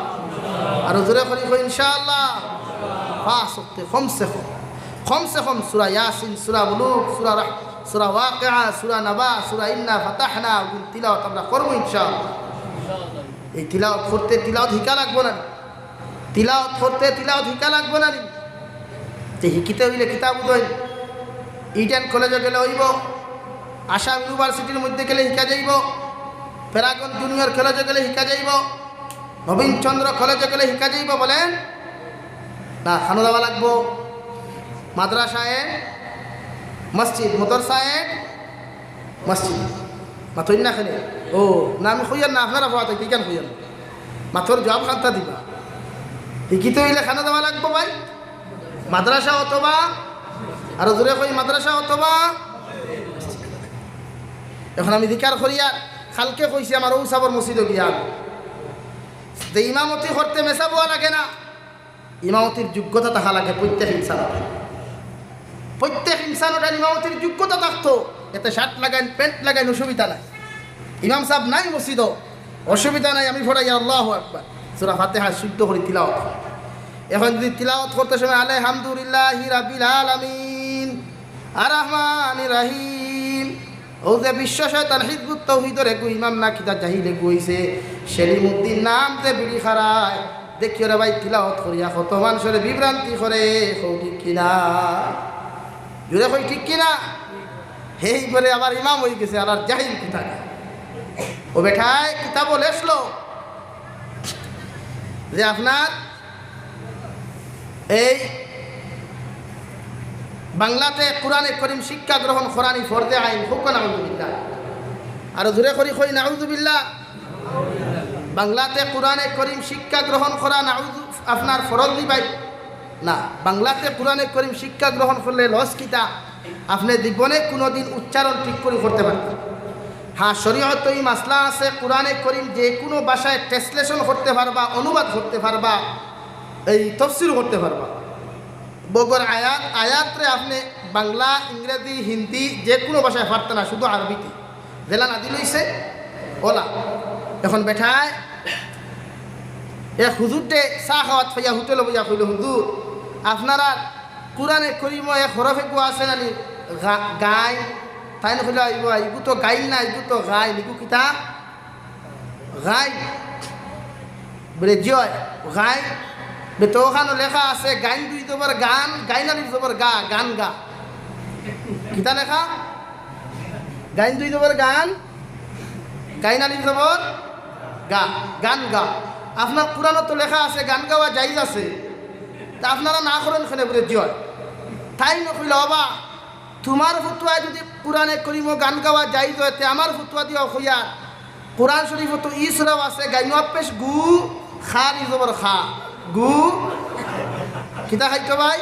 আরো জোরে করি কই ইনশাআল্লাহ। পাঁচ ওয়াক্তে কমসে কম, কমসে কম সূরা ইয়াসিন, সূরা মুলুক, সূরা রাহ-, সূরা ওয়াকিয়া, সূরা নাবা, সূরা ইন্না ফাতাহনা, ওগুন তিলাওয়াত আমরা করমু ইনশাআল্লাহ। এই তিলাওয়াত করতে তিলাওয়াত হিকা লাগবো না? তিলাওয়াত করতে তিলাওয়াত হিকা লাগবো না নি? তে হিকিতে অইলে কিতা বুঝইন? ইডেন কলেজো গেলে অইবো, আসাম ইউনিভার্সিটির মধ্যে গেলে হিকা যাইবো, প্যারাগন জুনিয়র কলেজো গেলে হিকা যাইবো, নবীন চন্দ্র কলেজো গেলে হিকা যাইবো বলেন? না, খানো যাওয়া লাগবো। মাদ্রাসায় মসজিদ, মাদ্রাসায় মসজিদ। মাতইন না কেনে? ও, না, আমি কইয়ার না, আপনারা কওয়া থাকি কেন কইয়ার না? মাতর জবাব খান্তা দিবা। হিকিতে অইলে খানো যাওয়া লাগবো ভাই, মাদ্রাসা অথবা, আরো জোরে কই, মাদ্রাসা অথবা। এখন আমি জিকার করিয়ার, কালকে কইছি আমার অউ সাবর মসজিদো গিয়া, যে ইমামতি করতে মেসাব অওয়া লাগে না, ইমামতির যোগ্যতা থাকা লাগে প্রত্যেক ইনসানর। প্রত্যেক ইনসানর ইমামতির যোগ্যতা থাকতো, এতে শার্ট লাগাইন, প্যান্ট লাগাইন, অসুবিধা নাই। ইমাম সাব নাই মসজিদো, অসুবিধা নাই, আমি পড়াই আল্লাহু আকবার। সূরা ফাতিহা শুদ্ধ করি তিলাওয়াত। এখন যদি তিলাওয়াত করতে সময় আলহামদুলিল্লাহি রাব্বিল আলামিন, আর রহমানির রহিম, ও যে বিশ্ব শয়তান হিজবুত তৌহিদর এগু ইমাম না কিতা জাহিল এগু অইছে, সেলিমউদ্দিন নাম যে বিড়ি খারায়, দেখিও রে ভাই তিলাওয়াত করিয়া কত মানষরে বিভ্রান্তি করে, কও ঠিক কিনা? জোরে কই ঠিক কিনা? হেই পরে আবার ইমাম অই গেছে, আর জাহিল কিতা। ও বেটায় কিতাবো লেখলো যে আপনার এই বাংলাতে কোরআনে করিম শিক্ষা গ্রহণ করানি ফরজে আইন, কউক্কা নাউজুবিল্লাহ। আরো জোরে করি কই নাউজুবিল্লাহ। বাংলাতে কোরআনে করিম শিক্ষা গ্রহণ করা নাউজু-, আপনার ফরজ নি ভাই? না, বাংলাতে কোরআনে করিম শিক্ষা গ্রহণ করলে লস কিতা? আপনে জীবনে কুনুদিন উচ্চারণ ঠিক করি করতে পারতেন। হ্যাঁ, শরীয়তো ই মাসলা আছে, কোরআনে করিম যে কুনু ভাষায় translation করতে পারবা, অনুবাদ করতে পারবা, এই তফসির করতে পারবা। বগর আয়াত, আয়াতরে আপনে বাংলা, ইংরেজি, হিন্দি যে কুনু ভাষায় পারতা না, শুধু আরবিতে। যেলা নাজিল অইছে, ওলা। এখন বেটায় এক হুজুররে চা খাওয়াত পাইয়া হোটেলো বইয়া কইলো, "হুজুর, আপনারার কোরআনে করিমো এক হরফ এগু আছে নানি? গা-, গাইন।" তাইন কইলা, "ইগু, ইগু তো গাইন না, ইগু তো গাইন, ইগু কিতা?" গাইন। বলে, "জি অয়, গাইন।" বে তো ওখানো লেখা আছে, গাইন দুই জবর গান, গাইন আলিফ জবর গা, গান গা। কিতা লেখা? গাইন দুই জবর গান, গাইন আলিফ জবর গা, গান গা। আপনার কোরআনো তো লেখা আছে গান গাওয়া জায়েজ আছে, তা আপনারা না করেন কেনে? বলে, "জি অয়।" তাইন কইলা, "ওবা, তুমার ফতুয়ায় যদি কোরআনে করিমো গান গাওয়া জায়েজ অয়, তে আমার ফতুয়া দিয়াও কইয়া, কোরআন শরীফো তো ই সূরাও আছে, গাইন ওয়াও পেশ গু, খা আলিফ জবর খা, গু।" কিতা খাইতো ভাই?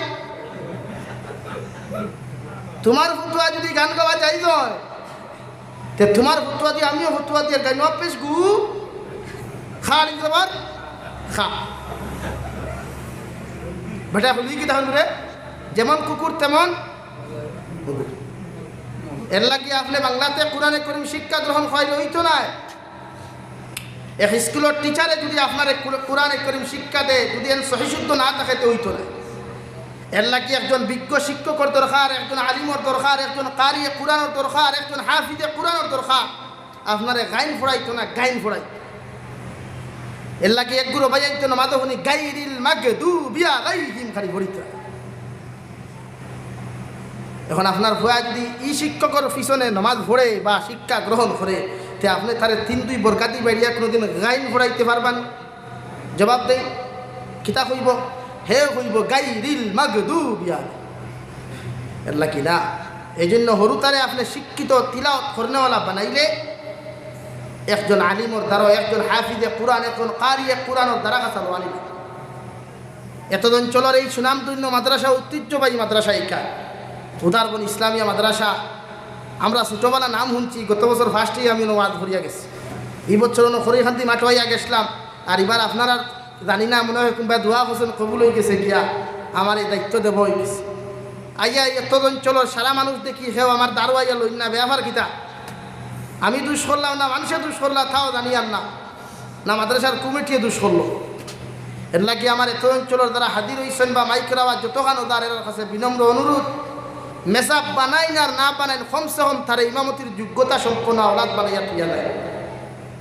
তুমার ফতুয়ায় যদি গান গাওয়া জায়েজ অয়, তে তুমার ফতুয়া দি আমিও ফতুয়া দি, গাইন ওয়াও পেশ গু, খা আলিফ জবর খা। বেটায় কইলো কিতা হুনরে, যেমন কুকুর তেমন কুকুর। এরলাগি আপনে বাংলাতে কোরআনে করিম শিক্ষা গ্রহণ করাইলে অইতো নায়। এক স্কুলর টিচারে যদি আপনারে কোর-, কোরআনে করিম শিক্ষা দেয়, যদি এন সহি শুদ্ধ না থাকে, তে অইতো নায়। এরলাগি একজন বিজ্ঞ শিক্ষকর দরকার, একজন আলিমর দরকার, একজন কারিয়ে কোরআনর দরকার, একজন হাফিজে কোরআনর দরকার। আপনারে গাইন ফড়াইতো না, গাইন ফড়াইতো। এরলাগি এক গুরু ভাইয়াইন্তে নমাজো হুনি গাইরিল মাগদুবি আলাইহিম খালি ফড়িতো। এখন আপনার ফুয়া যদি ই শিক্ষকর পিছনে নমাজ পড়ে বা শিক্ষা গ্রহণ করে, তে আপনে তারে তিন দুই বরকাতি বাড়িয়া কুনুদিন গাইন ফড়াইতে পারবা নি? জবাব দেই, কিতা কইবো? হে কইবো, "গাইরিল মাগদুবি আলাইহিম।" এরলাগি না। এইজন্য হুরুতারে আপনে শিক্ষিত তিলাওয়াত করনেওয়ালা বানাইলে একজন আলিমর দ্বারা, একজন হাফিজে কোরআন, একজন কারিয়ে কোরআনর দ্বারা কাছা লওয়া লাগবো। এতদ অঞ্চলর এই সুনামধন্য মাদ্রাসা, ঐতিহ্যবাহী মাদ্রাসা ইখান উদারবন ইসলামিয়া মাদ্রাসা। আমরা ছোটবেলা নাম হুনছি, গত বছর first-এ আমি নমাজ পড়িয়া গেছি। ই বছর অনো খড়িখান্দি মাঠো আইয়া গেছলাম, আর ইবার আপনারার জানি না, মনে অয় কুনবায় দোয়া করছইন, কবুল অইগেছে গিয়া, আমারে দায়িত্ব দেওয়া অইগেছে। আইয়া এতদ অঞ্চলর সারা মানুষ দেখি, কেউ আমার দারো আইয়া লইন না, ব্যাপার কিতা? আমি দুষ করলাম না, মানষে দুষ করলা, তাও জানিয়ার না। না মাদ্রাসার কমিটিয়ে দুষ করলো। এরলাগি আমার এতদ অঞ্চলর যারা হাজির অইছইন বা মাইকর আওয়াজ যতখানো যার, এরার কাছে বিনম্র অনুরোধ, মেসাব বানাইন আর না বানাইন, কমসে কম তারে ইমামতির যোগ্যতা সম্পন্ন আওলাদ বানাইয়া থুইয়া যাইন,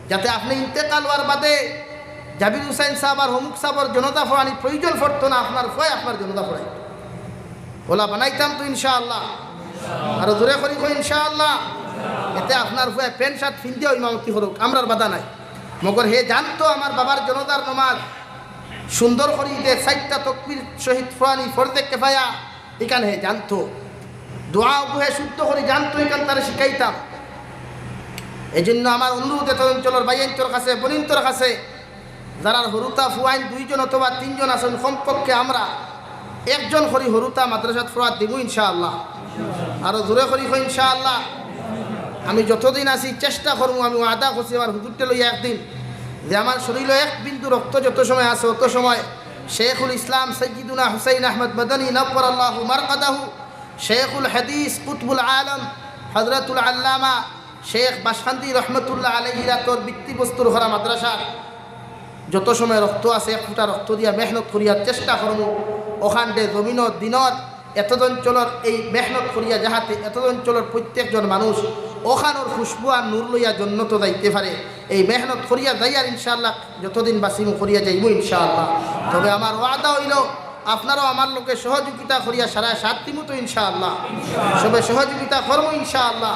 যাতে আপনে ইন্তেকাল অওয়ার বাদে জাবির হুসাইন সাব আর অমুক সাবর জনাজা ফড়ানি প্রয়োজন পড়তো না, আপনার ফুয়ায় আপনার জনাজা ফড়াইতো। ওলা বানাইতাম তো ইনশাআল্লাহ। আরো জোরে করি কই ইনশাআল্লাহ। এতে আপনার ফুয়ায় প্যান্ট শার্ট ফিন্দিয়াও ইমামতি করুক, আমরার বাধা নাই। মগর হে জানতো আমার বাবার জনাজার নমাজ সুন্দর করি যে চাইরটা তকবির সহিত ফড়ানি ফরজে কেফায়া, ইখান হে জানতো। দোয়া অগু হে শুদ্ধ করি জানতো, ইখান তারে শিখাইতাম। এইজন্য আমার অনুরোধ এতদ অঞ্চলর ভাইয়াইন্তর কাছে, বইনাইন্তর কাছে, যারার হুরুতা ফুয়াইন দুইজন অথবা তিনজন আছইন, কমপক্ষে আমরা একজন করি হুরুতা মাদ্রাসাত ফড়াত দিমু ইনশাআল্লাহ। আরো জোরে করি কই ইনশাআল্লাহ। আমি যতদিন আছি চেষ্টা করমু, আমি ওয়াদা করছি আমার হুজুররে লইয়া একদিন, যে আমার শরীলো এক বিন্দু রক্ত যত সময় আছে, অত সময় শেখুল ইসলাম সাইয়্যিদুনা হুসাইন আহমদ মাদানী নব্বরাল্লাহু মারকাদাহু, শেখুল হাদিস কুতবুল আলম হযরতুল আল্লামা শেখ বাসকান্দি রহমতুল্লাহ আলাইহির আতর ভিত্তিপ্রস্তর করা মাদ্রাসার যত সময় রক্ত আছে, এক ফুটা রক্ত দিয়া মেহনত করিয়া চেষ্টা করমু, অখানরে জমিনর দিনর এতদ অঞ্চলর এই মেহনত করিয়া যাহাতে এতদ অঞ্চলর প্রত্যেকজন মানুষ অখানর খুশবু আর নূর লইয়া জন্নতো যাইতে পারে। এই মেহনত করিয়া যাইয়ার ইনশাআল্লাহ যতদিন বাঁচিমু করিয়া যাইমু ইনশাআল্লাহ। তবে আমার ওয়াদা অইলো, আপনারাও আমার লগে সহযোগিতা করিয়া সারা সাথ দিমু তো ইনশাআল্লাহ। সবে সহযোগিতা করমু ইনশাআল্লাহ।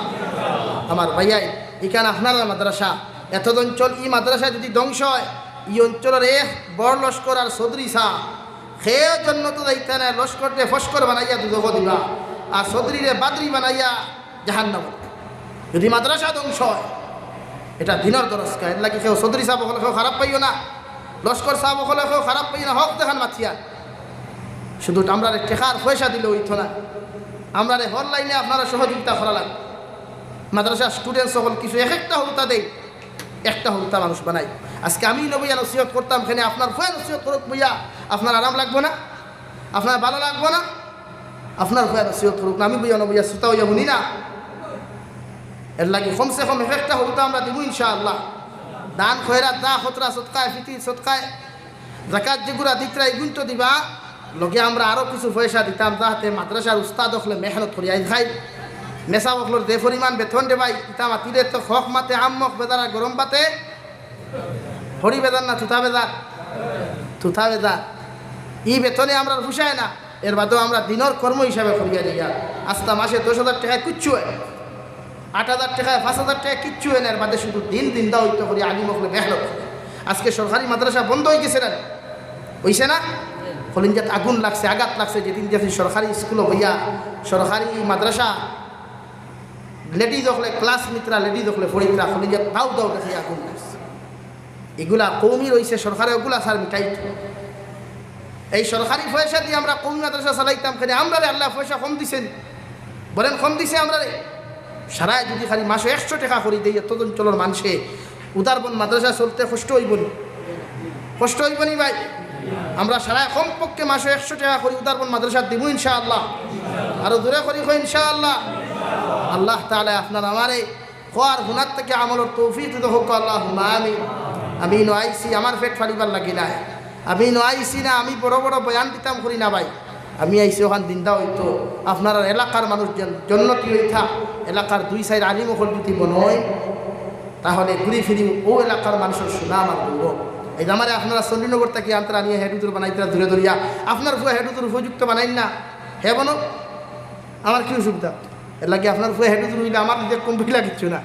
আমার ভাইয়াই, ইখান আপনারার মাদ্রাসা, এতদ অঞ্চল, ই মাদ্রাসা যদি ধ্বংস হয়, ই অঞ্চলর এক বড় লস্কর আর চৌধুরী সাব, কেউ জন্নতো যাইতা নায়, লস্কররে ফস্কর বানাইয়া দুজখো দিবা, আর চৌধুরীরে বাদরি বানাইয়া জাহান্নামো। যদি মাদ্রাসা ধ্বংস হয়, ইটা দিনর দরস খায়, এর লাগি কেউ চৌধুরী সাব অকল কেউ খারাপ পাইও না, লস্কর সাব অকল কেউ খারাপ পাইও না, হক দেখান মাতিয়া। শুধু আমরারে টেকার পয়সা দিলে অইতো না, আমরারে হর লাইনে আপনারা সহযোগিতা করা লাগবো। মাদ্রাসার স্টুডেন্টস অকল কিছু এক একটা হুরুতা দেই, একটা হুরুতা মানুষ বানাই। আজকে আমি নবইয়া নসিহত করতাম, কেনে আপনার ফুয়া নসিহত করুক বইয়া, আপনার আরাম লাগবো না? আপনার ভালো লাগবো না? আপনার ফুয়া নসিহত করুক না, আমি বইয়া নবইয়া শ্রোতা অইয়া হুনি না? এর লাগি কমসে কম এক একটা হুরুতা আমরা দিমু ইনশাআল্লাহ। দান খয়রাত, যা খতরা, সদকায় ফিতির, সদকায় জাকাত যেগুলা দিতরা, ইগুইন তো দিবা, লগে আমরা আরো কিছু পয়সা দিতাম, যাহাতে মাদ্রাসার উস্তাদ অকলে মেহনত করি আইজ খাই। মেসাব অকলর যে পরিমাণ বেতন দে ভাই, ইতা মাতিলে তো হক মাতে আম মখ বেজার আর গরম ভাতে হরি বেজার না তুতা বেজার? তুতা বেজার। ই বেতনে আমরার পুষায় না, এর বাদেও আমরা দিনর কর্ম হিসাবে করিয়া যাইয়া। আস্তা মাসে দশ হাজার টেকায় কিচ্ছু অয়, আট হাজার টেকায়, পাঁচ হাজার টেকায় কিচ্ছু অয় না, এর বাদে শুধু দিন জিন্দা অইতো করি আলিম অকলে মেহনত করে। আজকে সরকারি মাদ্রাসা বন্ধ অইগেছে না? অইছে না? কলিজাত আগুন লাগছে, আঘাত লাগছে, যেদিন দেখি সরকারি স্কুলো বইয়া, সরকারি মাদ্রাসা লেডিজ অকলে ক্লাস নিতরা, লেডিজ অকলে পড়িতরা, কলিজাত দাউ দাউ দেখি আগুন লাগছে। ইগুলা কওমি রইছে, সরকারে ওগুলা সার মিটাইতো। এই সরকারি পয়সা দি আমরা কওমি মাদ্রাসা চালাইতাম, কেনে আমরারে আল্লায় পয়সা কম দিছে নি? বলেন, কম দিছে আমরারে? সারায় যদি খালি মাসো একশো টেকা করি দেই, এতদ অঞ্চলর মানষে উদারবন মাদ্রাসা চলতে কষ্ট অইবো নি? কষ্ট অইবো নি ভাই? আমরা সারায় কমপক্ষে মাসো একশো টেকা করি উদারবন মাদ্রাসাত দিমু ইনশাআল্লাহ। আরো জোরে করি কই ইনশাআল্লাহ। আল্লাহ তাআলায় আপনার আমারে কওয়ার হুনার থাকি আমলর তৌফিক দিতে হউক, আল্লাহুম্মা আমিন। আমি ইনো আইছি আমার পেট ফালিবার লাগি নায়, আমি ইনো আইছি না আমি বড় বড় বয়ান দিতাম করি না ভাই, আমি আইছি অখান জিন্দা অইতো, আপনারার এলাকার মানুষ যেন জন্নতি অইতা, এলাকার দুই চাইর আলিম অকল যদি বনইন, তাহলে ঘুরি ফিরি অউ এলাকার মানষর সুনাম আর গৌরব। এই যে আমারে আপনারা চণ্ডীনগর থাকি আনতরা আনিয়া হেড হুজুর বানাইতরা দূরে দূরিয়া, আপনার ফুয়া হেড হুজুর উপযুক্ত বানাইন না, হে বনো, আমার কি অসুবিধা? এর লাগি আপনার ফুয়া হেড হুজুর অইলে আমার দিতে কম পয়লা কিচ্ছু না।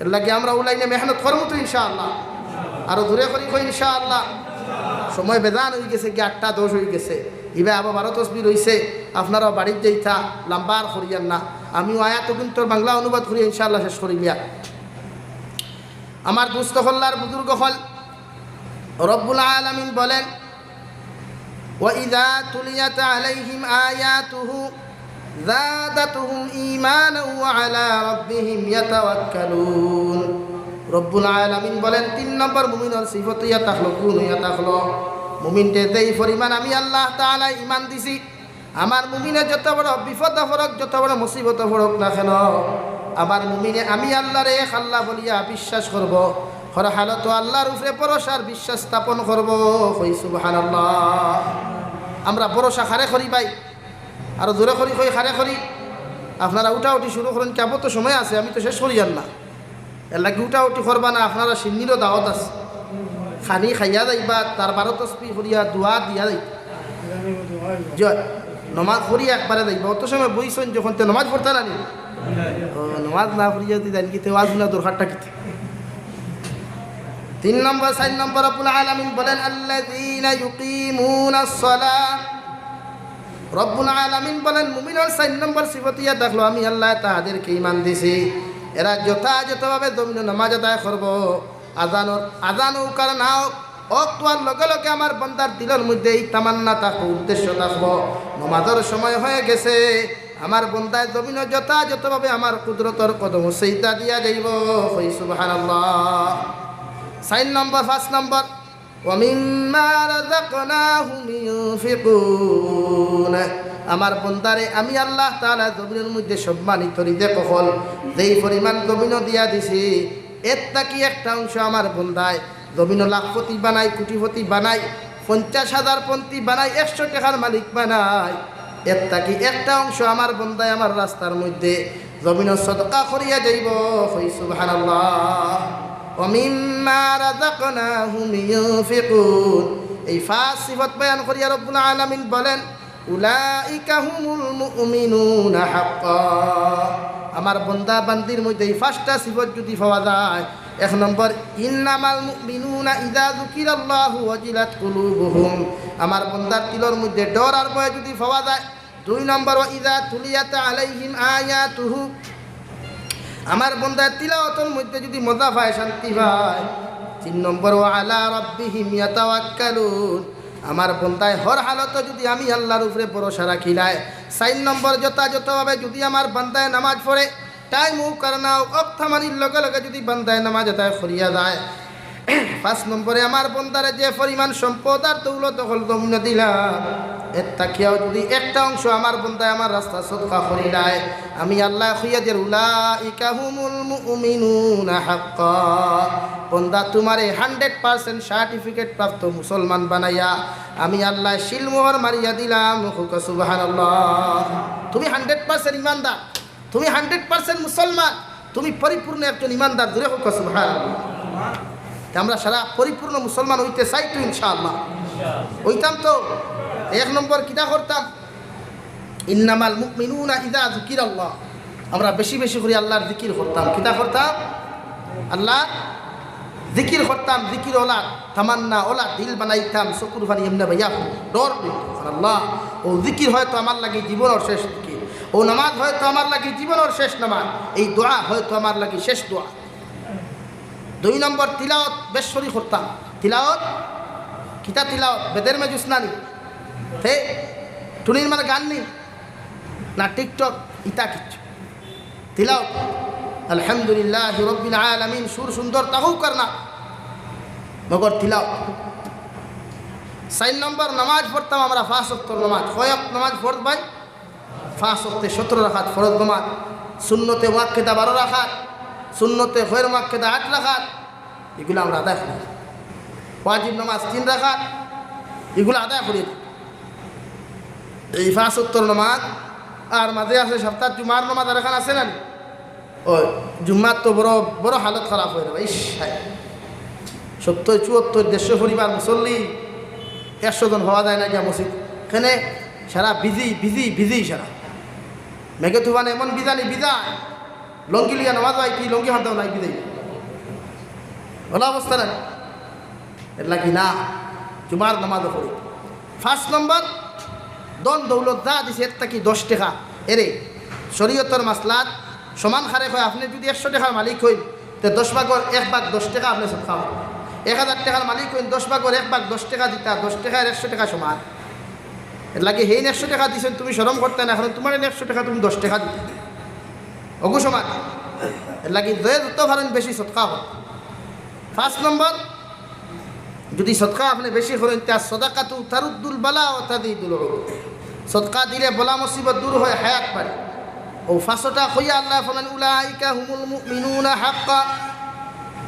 এর লাগি আমরা অউ লাইনে মেহনত করমু তো ইনশাআল্লাহ। আরো জোরে করি কই ইনশাআল্লাহ। সময় বেজান অইগেছে, গিয়া আটটা দশ অইগেছে। ইবা আবার বারো তসবি রইছে, আপনারাও বাড়িত যাইতা, লম্বা আর করিয়ার না। আমিও আয়াত কিন্তু বাংলা অনুবাদ করি ইনশাআল্লাহ শেষ করিলিয়া। আমার দুস্ত অকল আর বুজুর্গ অকল, রব্বুল আলামিন বলেন, وإذا تليت عليهم آياته زادتهم إيمانا وعلى ربهم يتوكلون। রব্বুল আলামিন বলেন, তিন নম্বর মুমিনর সিফত অইয়া থাকলো, গুণ অইয়া থাকলো, মুমিনরে যেই পরিমাণ আমি আল্লাহ তাআলায় ঈমান দিছি, আমার মুমিনে যত বড় বিপদো পড়ুক, যত বড় মুসিবতো পড়ুক না কেন, আমার মুমিনে আমি আল্লাহরে এক আল্লাহ বলিয়া বিশ্বাস করবো। হর হালতো আল্লাহর উপরে ভরসার বিশ্বাস স্থাপন করবো। কই সুবহানাল্লাহ। আমরা ভরসা কারে করি ভাই? আরো জোরে করি কই, কারে করি? আপনারা উঠাউঠি শুরু করইন, কেবল তো সময় আছে, আমি তো শেষ করিয়ার না। এর লাগি উঠাউঠি করবা না, আপনারা শিন্নিরও দাওয়াত আছে। খানি খাইয়া যাইবা, তার বারো তসবি করিয়া দোয়া দিয়া যাইবা। যে নমাজ পড়ি একবারে যাইবা, অত সময় বইছইন যখন, তে নমাজ পড়তা না নি? ও, নমাজ না পড়িয়া যদি জানি কিতে ওয়াজ না দরকারটা কিতে? তিন নম্বর, চাইর নম্বর রব্বুল আলামিন বলেন, الذين يقيمون الصلاة। রব্বুল আলামিন বলেন, মুমিনর চাইর নম্বর সিফত অইয়া থাকলো, আমি আল্লাহ তাহাদেরকে ঈমান দিছি, এরা যথাযথভাবে জমিনো নামাজ আদায় করবো। আজানর, আজান অউক আর না অউক, অক্ত অওয়ার লগে লগে আমার বন্দার দিলর মধ্যে এই তামান্না থাকবো, উদ্দেশ্য থাকবো, নমাজর সময় হয়ে গেছে, আমার বন্দায় জমিনো যথাযথভাবে আমার কুদরতর কদমো সিজদা দিয়া যাইবো। কই সুবহানাল্লাহ। চাইর নম্বর, পাঁচ নম্বর, ومما رزقناهم ينفقون। আমার বন্দারে আমি আল্লাহ তাআলা জমিনর মধ্যে সম্মানিত রিজেক অকল যেই পরিমাণ জমিনো দিয়া দিছি, এর থাকি একটা অংশ আমার বন্দায় জমিনো লাখপতি বানাই, কোটিপতি বানাই, পঞ্চাশ হাজার পন্থী বানাই, একশো টেকার মালিক বানাই, এর থাকি একটা অংশ আমার বন্দায় আমার রাস্তার মধ্যে জমিনো সদকা করিয়া যাইবো। কই সুবহানাল্লাহ। ওয়া মিম্মা রাযাকনাহুম ইউনফিকুন। এই পাঁচ সিফত বয়ান করিয়া রব্বুল আলামিন বলেন, উলাইকা হুমুল মুমিনুনা হাক্কা। আমার বন্দা বান্দির মধ্যে এই পাঁচটা সিফত যদি পাওয়া যায়, এক নম্বর, ইন্নামাল মুমিনুনা ইযা যুকিরাল্লাহু ওয়াজিলাত কুলুবুহুম। আমার বন্দার দিলর মধ্যে ডর আর ভয় যদি পাওয়া যায়। দুই নম্বর, ওয়া ইযা তুলিয়াত আলাইহিম আয়াতুহু। আমার বন্দায় তিলাওয়াতর মধ্যে যদি মজা পায়, শান্তি পায়। তিন নম্বর, ওয়া আলা রাব্বিহিম ইয়াতাওয়াক্কালুন। আমার বন্দায় হর হালতো যদি আমি আল্লাহর উপরে ভরসা রাখিলায়। চাইর নম্বর, যথাযথভাবে যদি আমার বান্দায় নামাজ পড়ে, টাইম অউক আর না অউক, অক্ত হামানির লগে লগে যদি বান্দায় নামাজ আদায় করিয়া যায়। পাঁচ নম্বরে, আমার বন্দারে যে পরিমাণ সম্পদ আর দৌলত অকল জমিনো দিলাম, এর থাকিয়াও যদি একটা অংশ আমার বন্দায় আমার রাস্তা সদকা করিলায়, আমি আল্লায় কইয়া দের, উলাইকা হুমুল মুমিনুনা হাক্কা। বন্দা, তুমারে হান্ড্রেড পার্সেন্ট সার্টিফিকেট প্রাপ্ত মুসলমান বানাইয়া আমি আল্লায় সিলমোহর মারিয়া দিলাম। কউক্কা সুবহানাল্লাহ। তুমি হান্ড্রেড পার্সেন্ট ইমানদার, তুমি হান্ড্রেড পার্সেন্ট মুসলমান, তুমি পরিপূর্ণ একজন ইমানদার। জোরে কউক্কা সুবহানাল্লাহ। তে আমরা সারা পরিপূর্ণ মুসলমান অইতে চাই তো ইনশাআল্লাহ? অইতাম তো। এক নম্বর কিতা করতাম? ইন্নামাল মুমিনুনা ইযা যুকিরাল্লাহ। আমরা বেশি বেশি করি আল্লাহর জিকির করতাম। কিতা করতাম? আল্লাহর জিকির করতাম। জিকির অলা, তামান্না অলা, দিল বানাইতাম, চকুর পানি এমনে বাইয়া পড়তো, ডর অইতো। আর আল্লাহ, অউ জিকির হয়তো আমার লাগি জীবনর শেষ জিকির, অউ নামাজ হয়তো আমার লাগি জীবনর শেষ নামাজ, এই দোয়া হয়তো আমার লাগি শেষ দোয়া। দুই নম্বর, তিলাওয়াত বেশ করি করতাম। তিলাওয়াত, কিতা তিলাওয়াত? বেদের মে জুস না নি? তে টুনির মানে গান নি? না টিকটক? ইতা কিচ্ছু। তিলাওয়াত, আলহামদুলিল্লাহি রাব্বিল আলামিন, সুর সুন্দর থাকউক আর না, মগর তিলাওয়াত। চাইর নম্বর, নামাজ পড়তাম আমরা পাঁচ ওয়াক্তর নামাজ। কয় ওয়াক্ত নামাজ ফরজ ভাই? পাঁচ ওয়াক্তে সতেরো রাকাত ফরজ নামাজ, সুন্নতে মুআক্কাদা বারো রাকাত, সুন্নতে গয়র মুআক্কাদা আট রাকাত, ইগুলা আমরা আদায় করি। ওয়াজিব নামাজ তিন রাকাত, ইগুলা আদায় করি। এই পাঁচ ওয়াক্তর নামাজ, আর মাঝে আছে সপ্তাহত জুমার নামাজ, আর এখান আছে না নি? অউ জুম্মাত তো বড়, বড় হালত খারাপ অইযায়। ইশ, হায়। সত্তইর, চুয়াত্তইর, দেড়শো পরিবার মুসল্লি, একশো জন পাওয়া যায় না গিয়া মসজিদ। কেনে সারা বিজি, বিজি, বিজি সারা। মেঘে তুফানে এমন বিজানি বিজায়, লুঙ্গি লইয়া নামাজ অয় কি, লুঙ্গি হাতাও নাই, বিজাই। অলা অবস্থা নাই। এর লাগি না, জুমার নামাজ পড়ি। পাঁচ নম্বর, ধন দৌলত যা দিছে, এর থাকি দশ টেকা, এরে শরীয়তর মাসলাত সমান হারে কয়, আপনে যদি একশো টেকার মালিক অইন, তে দশ ভাগর এক ভাগ দশ টেকা আপনে সদকা করবা। এক হাজার টেকার মালিক অইন, দশ ভাগর এক ভাগ দশ টেকা দিতা, দশ টেকার একশো টেকা সমান। এর লাগি হেইন একশো টেকা দিছইন, তুমি শরম করতায় না, কারণ তুমার একশো টেকা তুমি দশ টেকা দিতায়। অগু সমান। এর লাগি যে যত পারইন বেশি সদকা করো। পাঁচ নম্বর, যদি সদকা আপনে বেশি করইন, তে আস-সদাকাতু তারুদ্দুল বালা ওয়া তাজিদুল উমর। সদকা দিলে বালা মুসিবত দূর অয়, হায়াত বাড়ে। অউ পাঁচটা কইয়া আল্লায় ফরমাইন, উলাইকা হুমুল মুমিনুনা হাক্কা।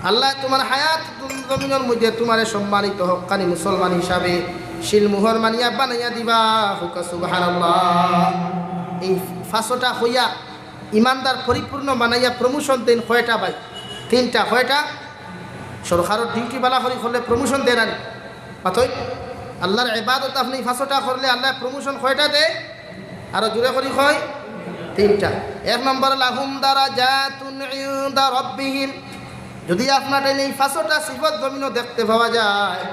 আল্লায় তুমার হায়াত জমিনর মধ্যে তুমারে সম্মানিত হক্কানি মুসলমান হিসাবে সিলমোহর মারিয়া বানাইয়া দিবা। কউক্কা সুবহানাল্লাহ। এই পাঁচটা কইয়া ইমানদার পরিপূর্ণ বানাইয়া প্রমোশন দেইন কয়টা ভাই? তিনটা। কয়টা? সরকারর ডিউটি বালা করি করলে প্রমোশন দেয় না নি? মাতইন, আল্লাহর ইবাদত আপনে এই পাঁচটা করলে আল্লায় প্রমোশন কয়টা দেয়? আরো জোরে করি কই, তিনটা। এক নম্বর, লাহুম দারাজাতুন ইনদা রাব্বিহিম। যদি আপনার এই পাঁচটা সিফত জমিনো দেখতে পাওয়া যায়,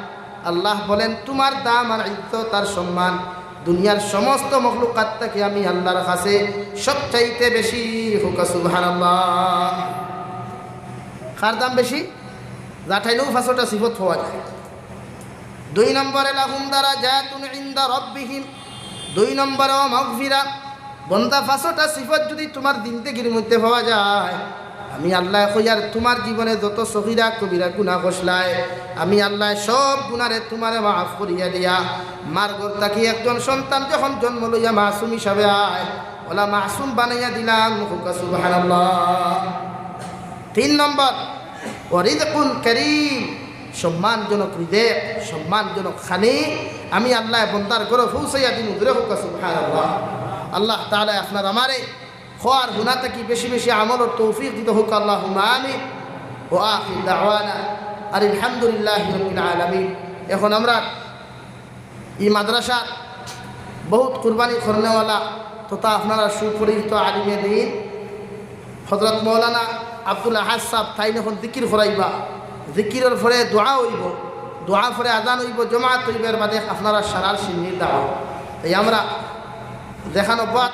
আল্লাহ বলেন, তুমার দাম আর ইজ্জত আর সম্মান দুনিয়ার সমস্ত মখলুকাত থাকি আমি আল্লাহর কাছে সবচাইতে বেশি। কউক্কা সুবহানাল্লাহ। কার দাম বেশি? যার ঠাইনেও পাঁচটা সিফত পাওয়া যায়। দুই নম্বরে, লাহুম দারাজাতুন ইনদা রাব্বিহিম। দুই নম্বরে, ওয়া মাগফিরা। বন্দা, পাঁচটা সিফত যদি তুমার জিন্দেগির মধ্যে পাওয়া যায়, আমি আল্লায় কইয়ার, তুমার জীবনে যত সগিরা কবিরা গুনা করছলায়, আমি আল্লায় সব গুনারে তুমারে মাফ করিয়া দিয়া, মার ঘর থাকি একজন সন্তান যখন জন্ম লইয়া মাসুম হিসাবে আয়, অলা মাসুম বানাইয়া দিলাম। কউক্কা সুবহানাল্লাহ। তিন নম্বর, ওয়া রিজকুন কারীম, সম্মানজনক রিজেক, সম্মানজনক খানি আমি আল্লায় বন্দার ঘরো পৌঁছাইয়া দিমু। জোরে কউক্কা সুবহানাল্লাহ। আল্লাহ তাআলায় আপনার আমারে কওয়া আর হুনা থাকি বেশি বেশি আমলর তৌফিক দিতা হউক, আল্লাহুম্মা আমিন। ওয়া আখির দাওয়ানা আনিল হামদুলিল্লাহি রাব্বিল আলামিন। এখন আমরা ই মাদ্রাসার বউত কুরবানি করনেওয়ালা তথা আপনারার সুপরিচিত আলিমে দ্বীন হযরত মাওলানা আব্দুল আহাদ সাব, তাইন এখন জিকির করাইবা। জিকিরর পরে দোয়া অইবো, দোয়ার পরে আজান অইবো, জমাত অইবো, এর বাদে আপনারার সারার শিন্নির দাওয়াত। তাই আমরা যেখান অব্যাহত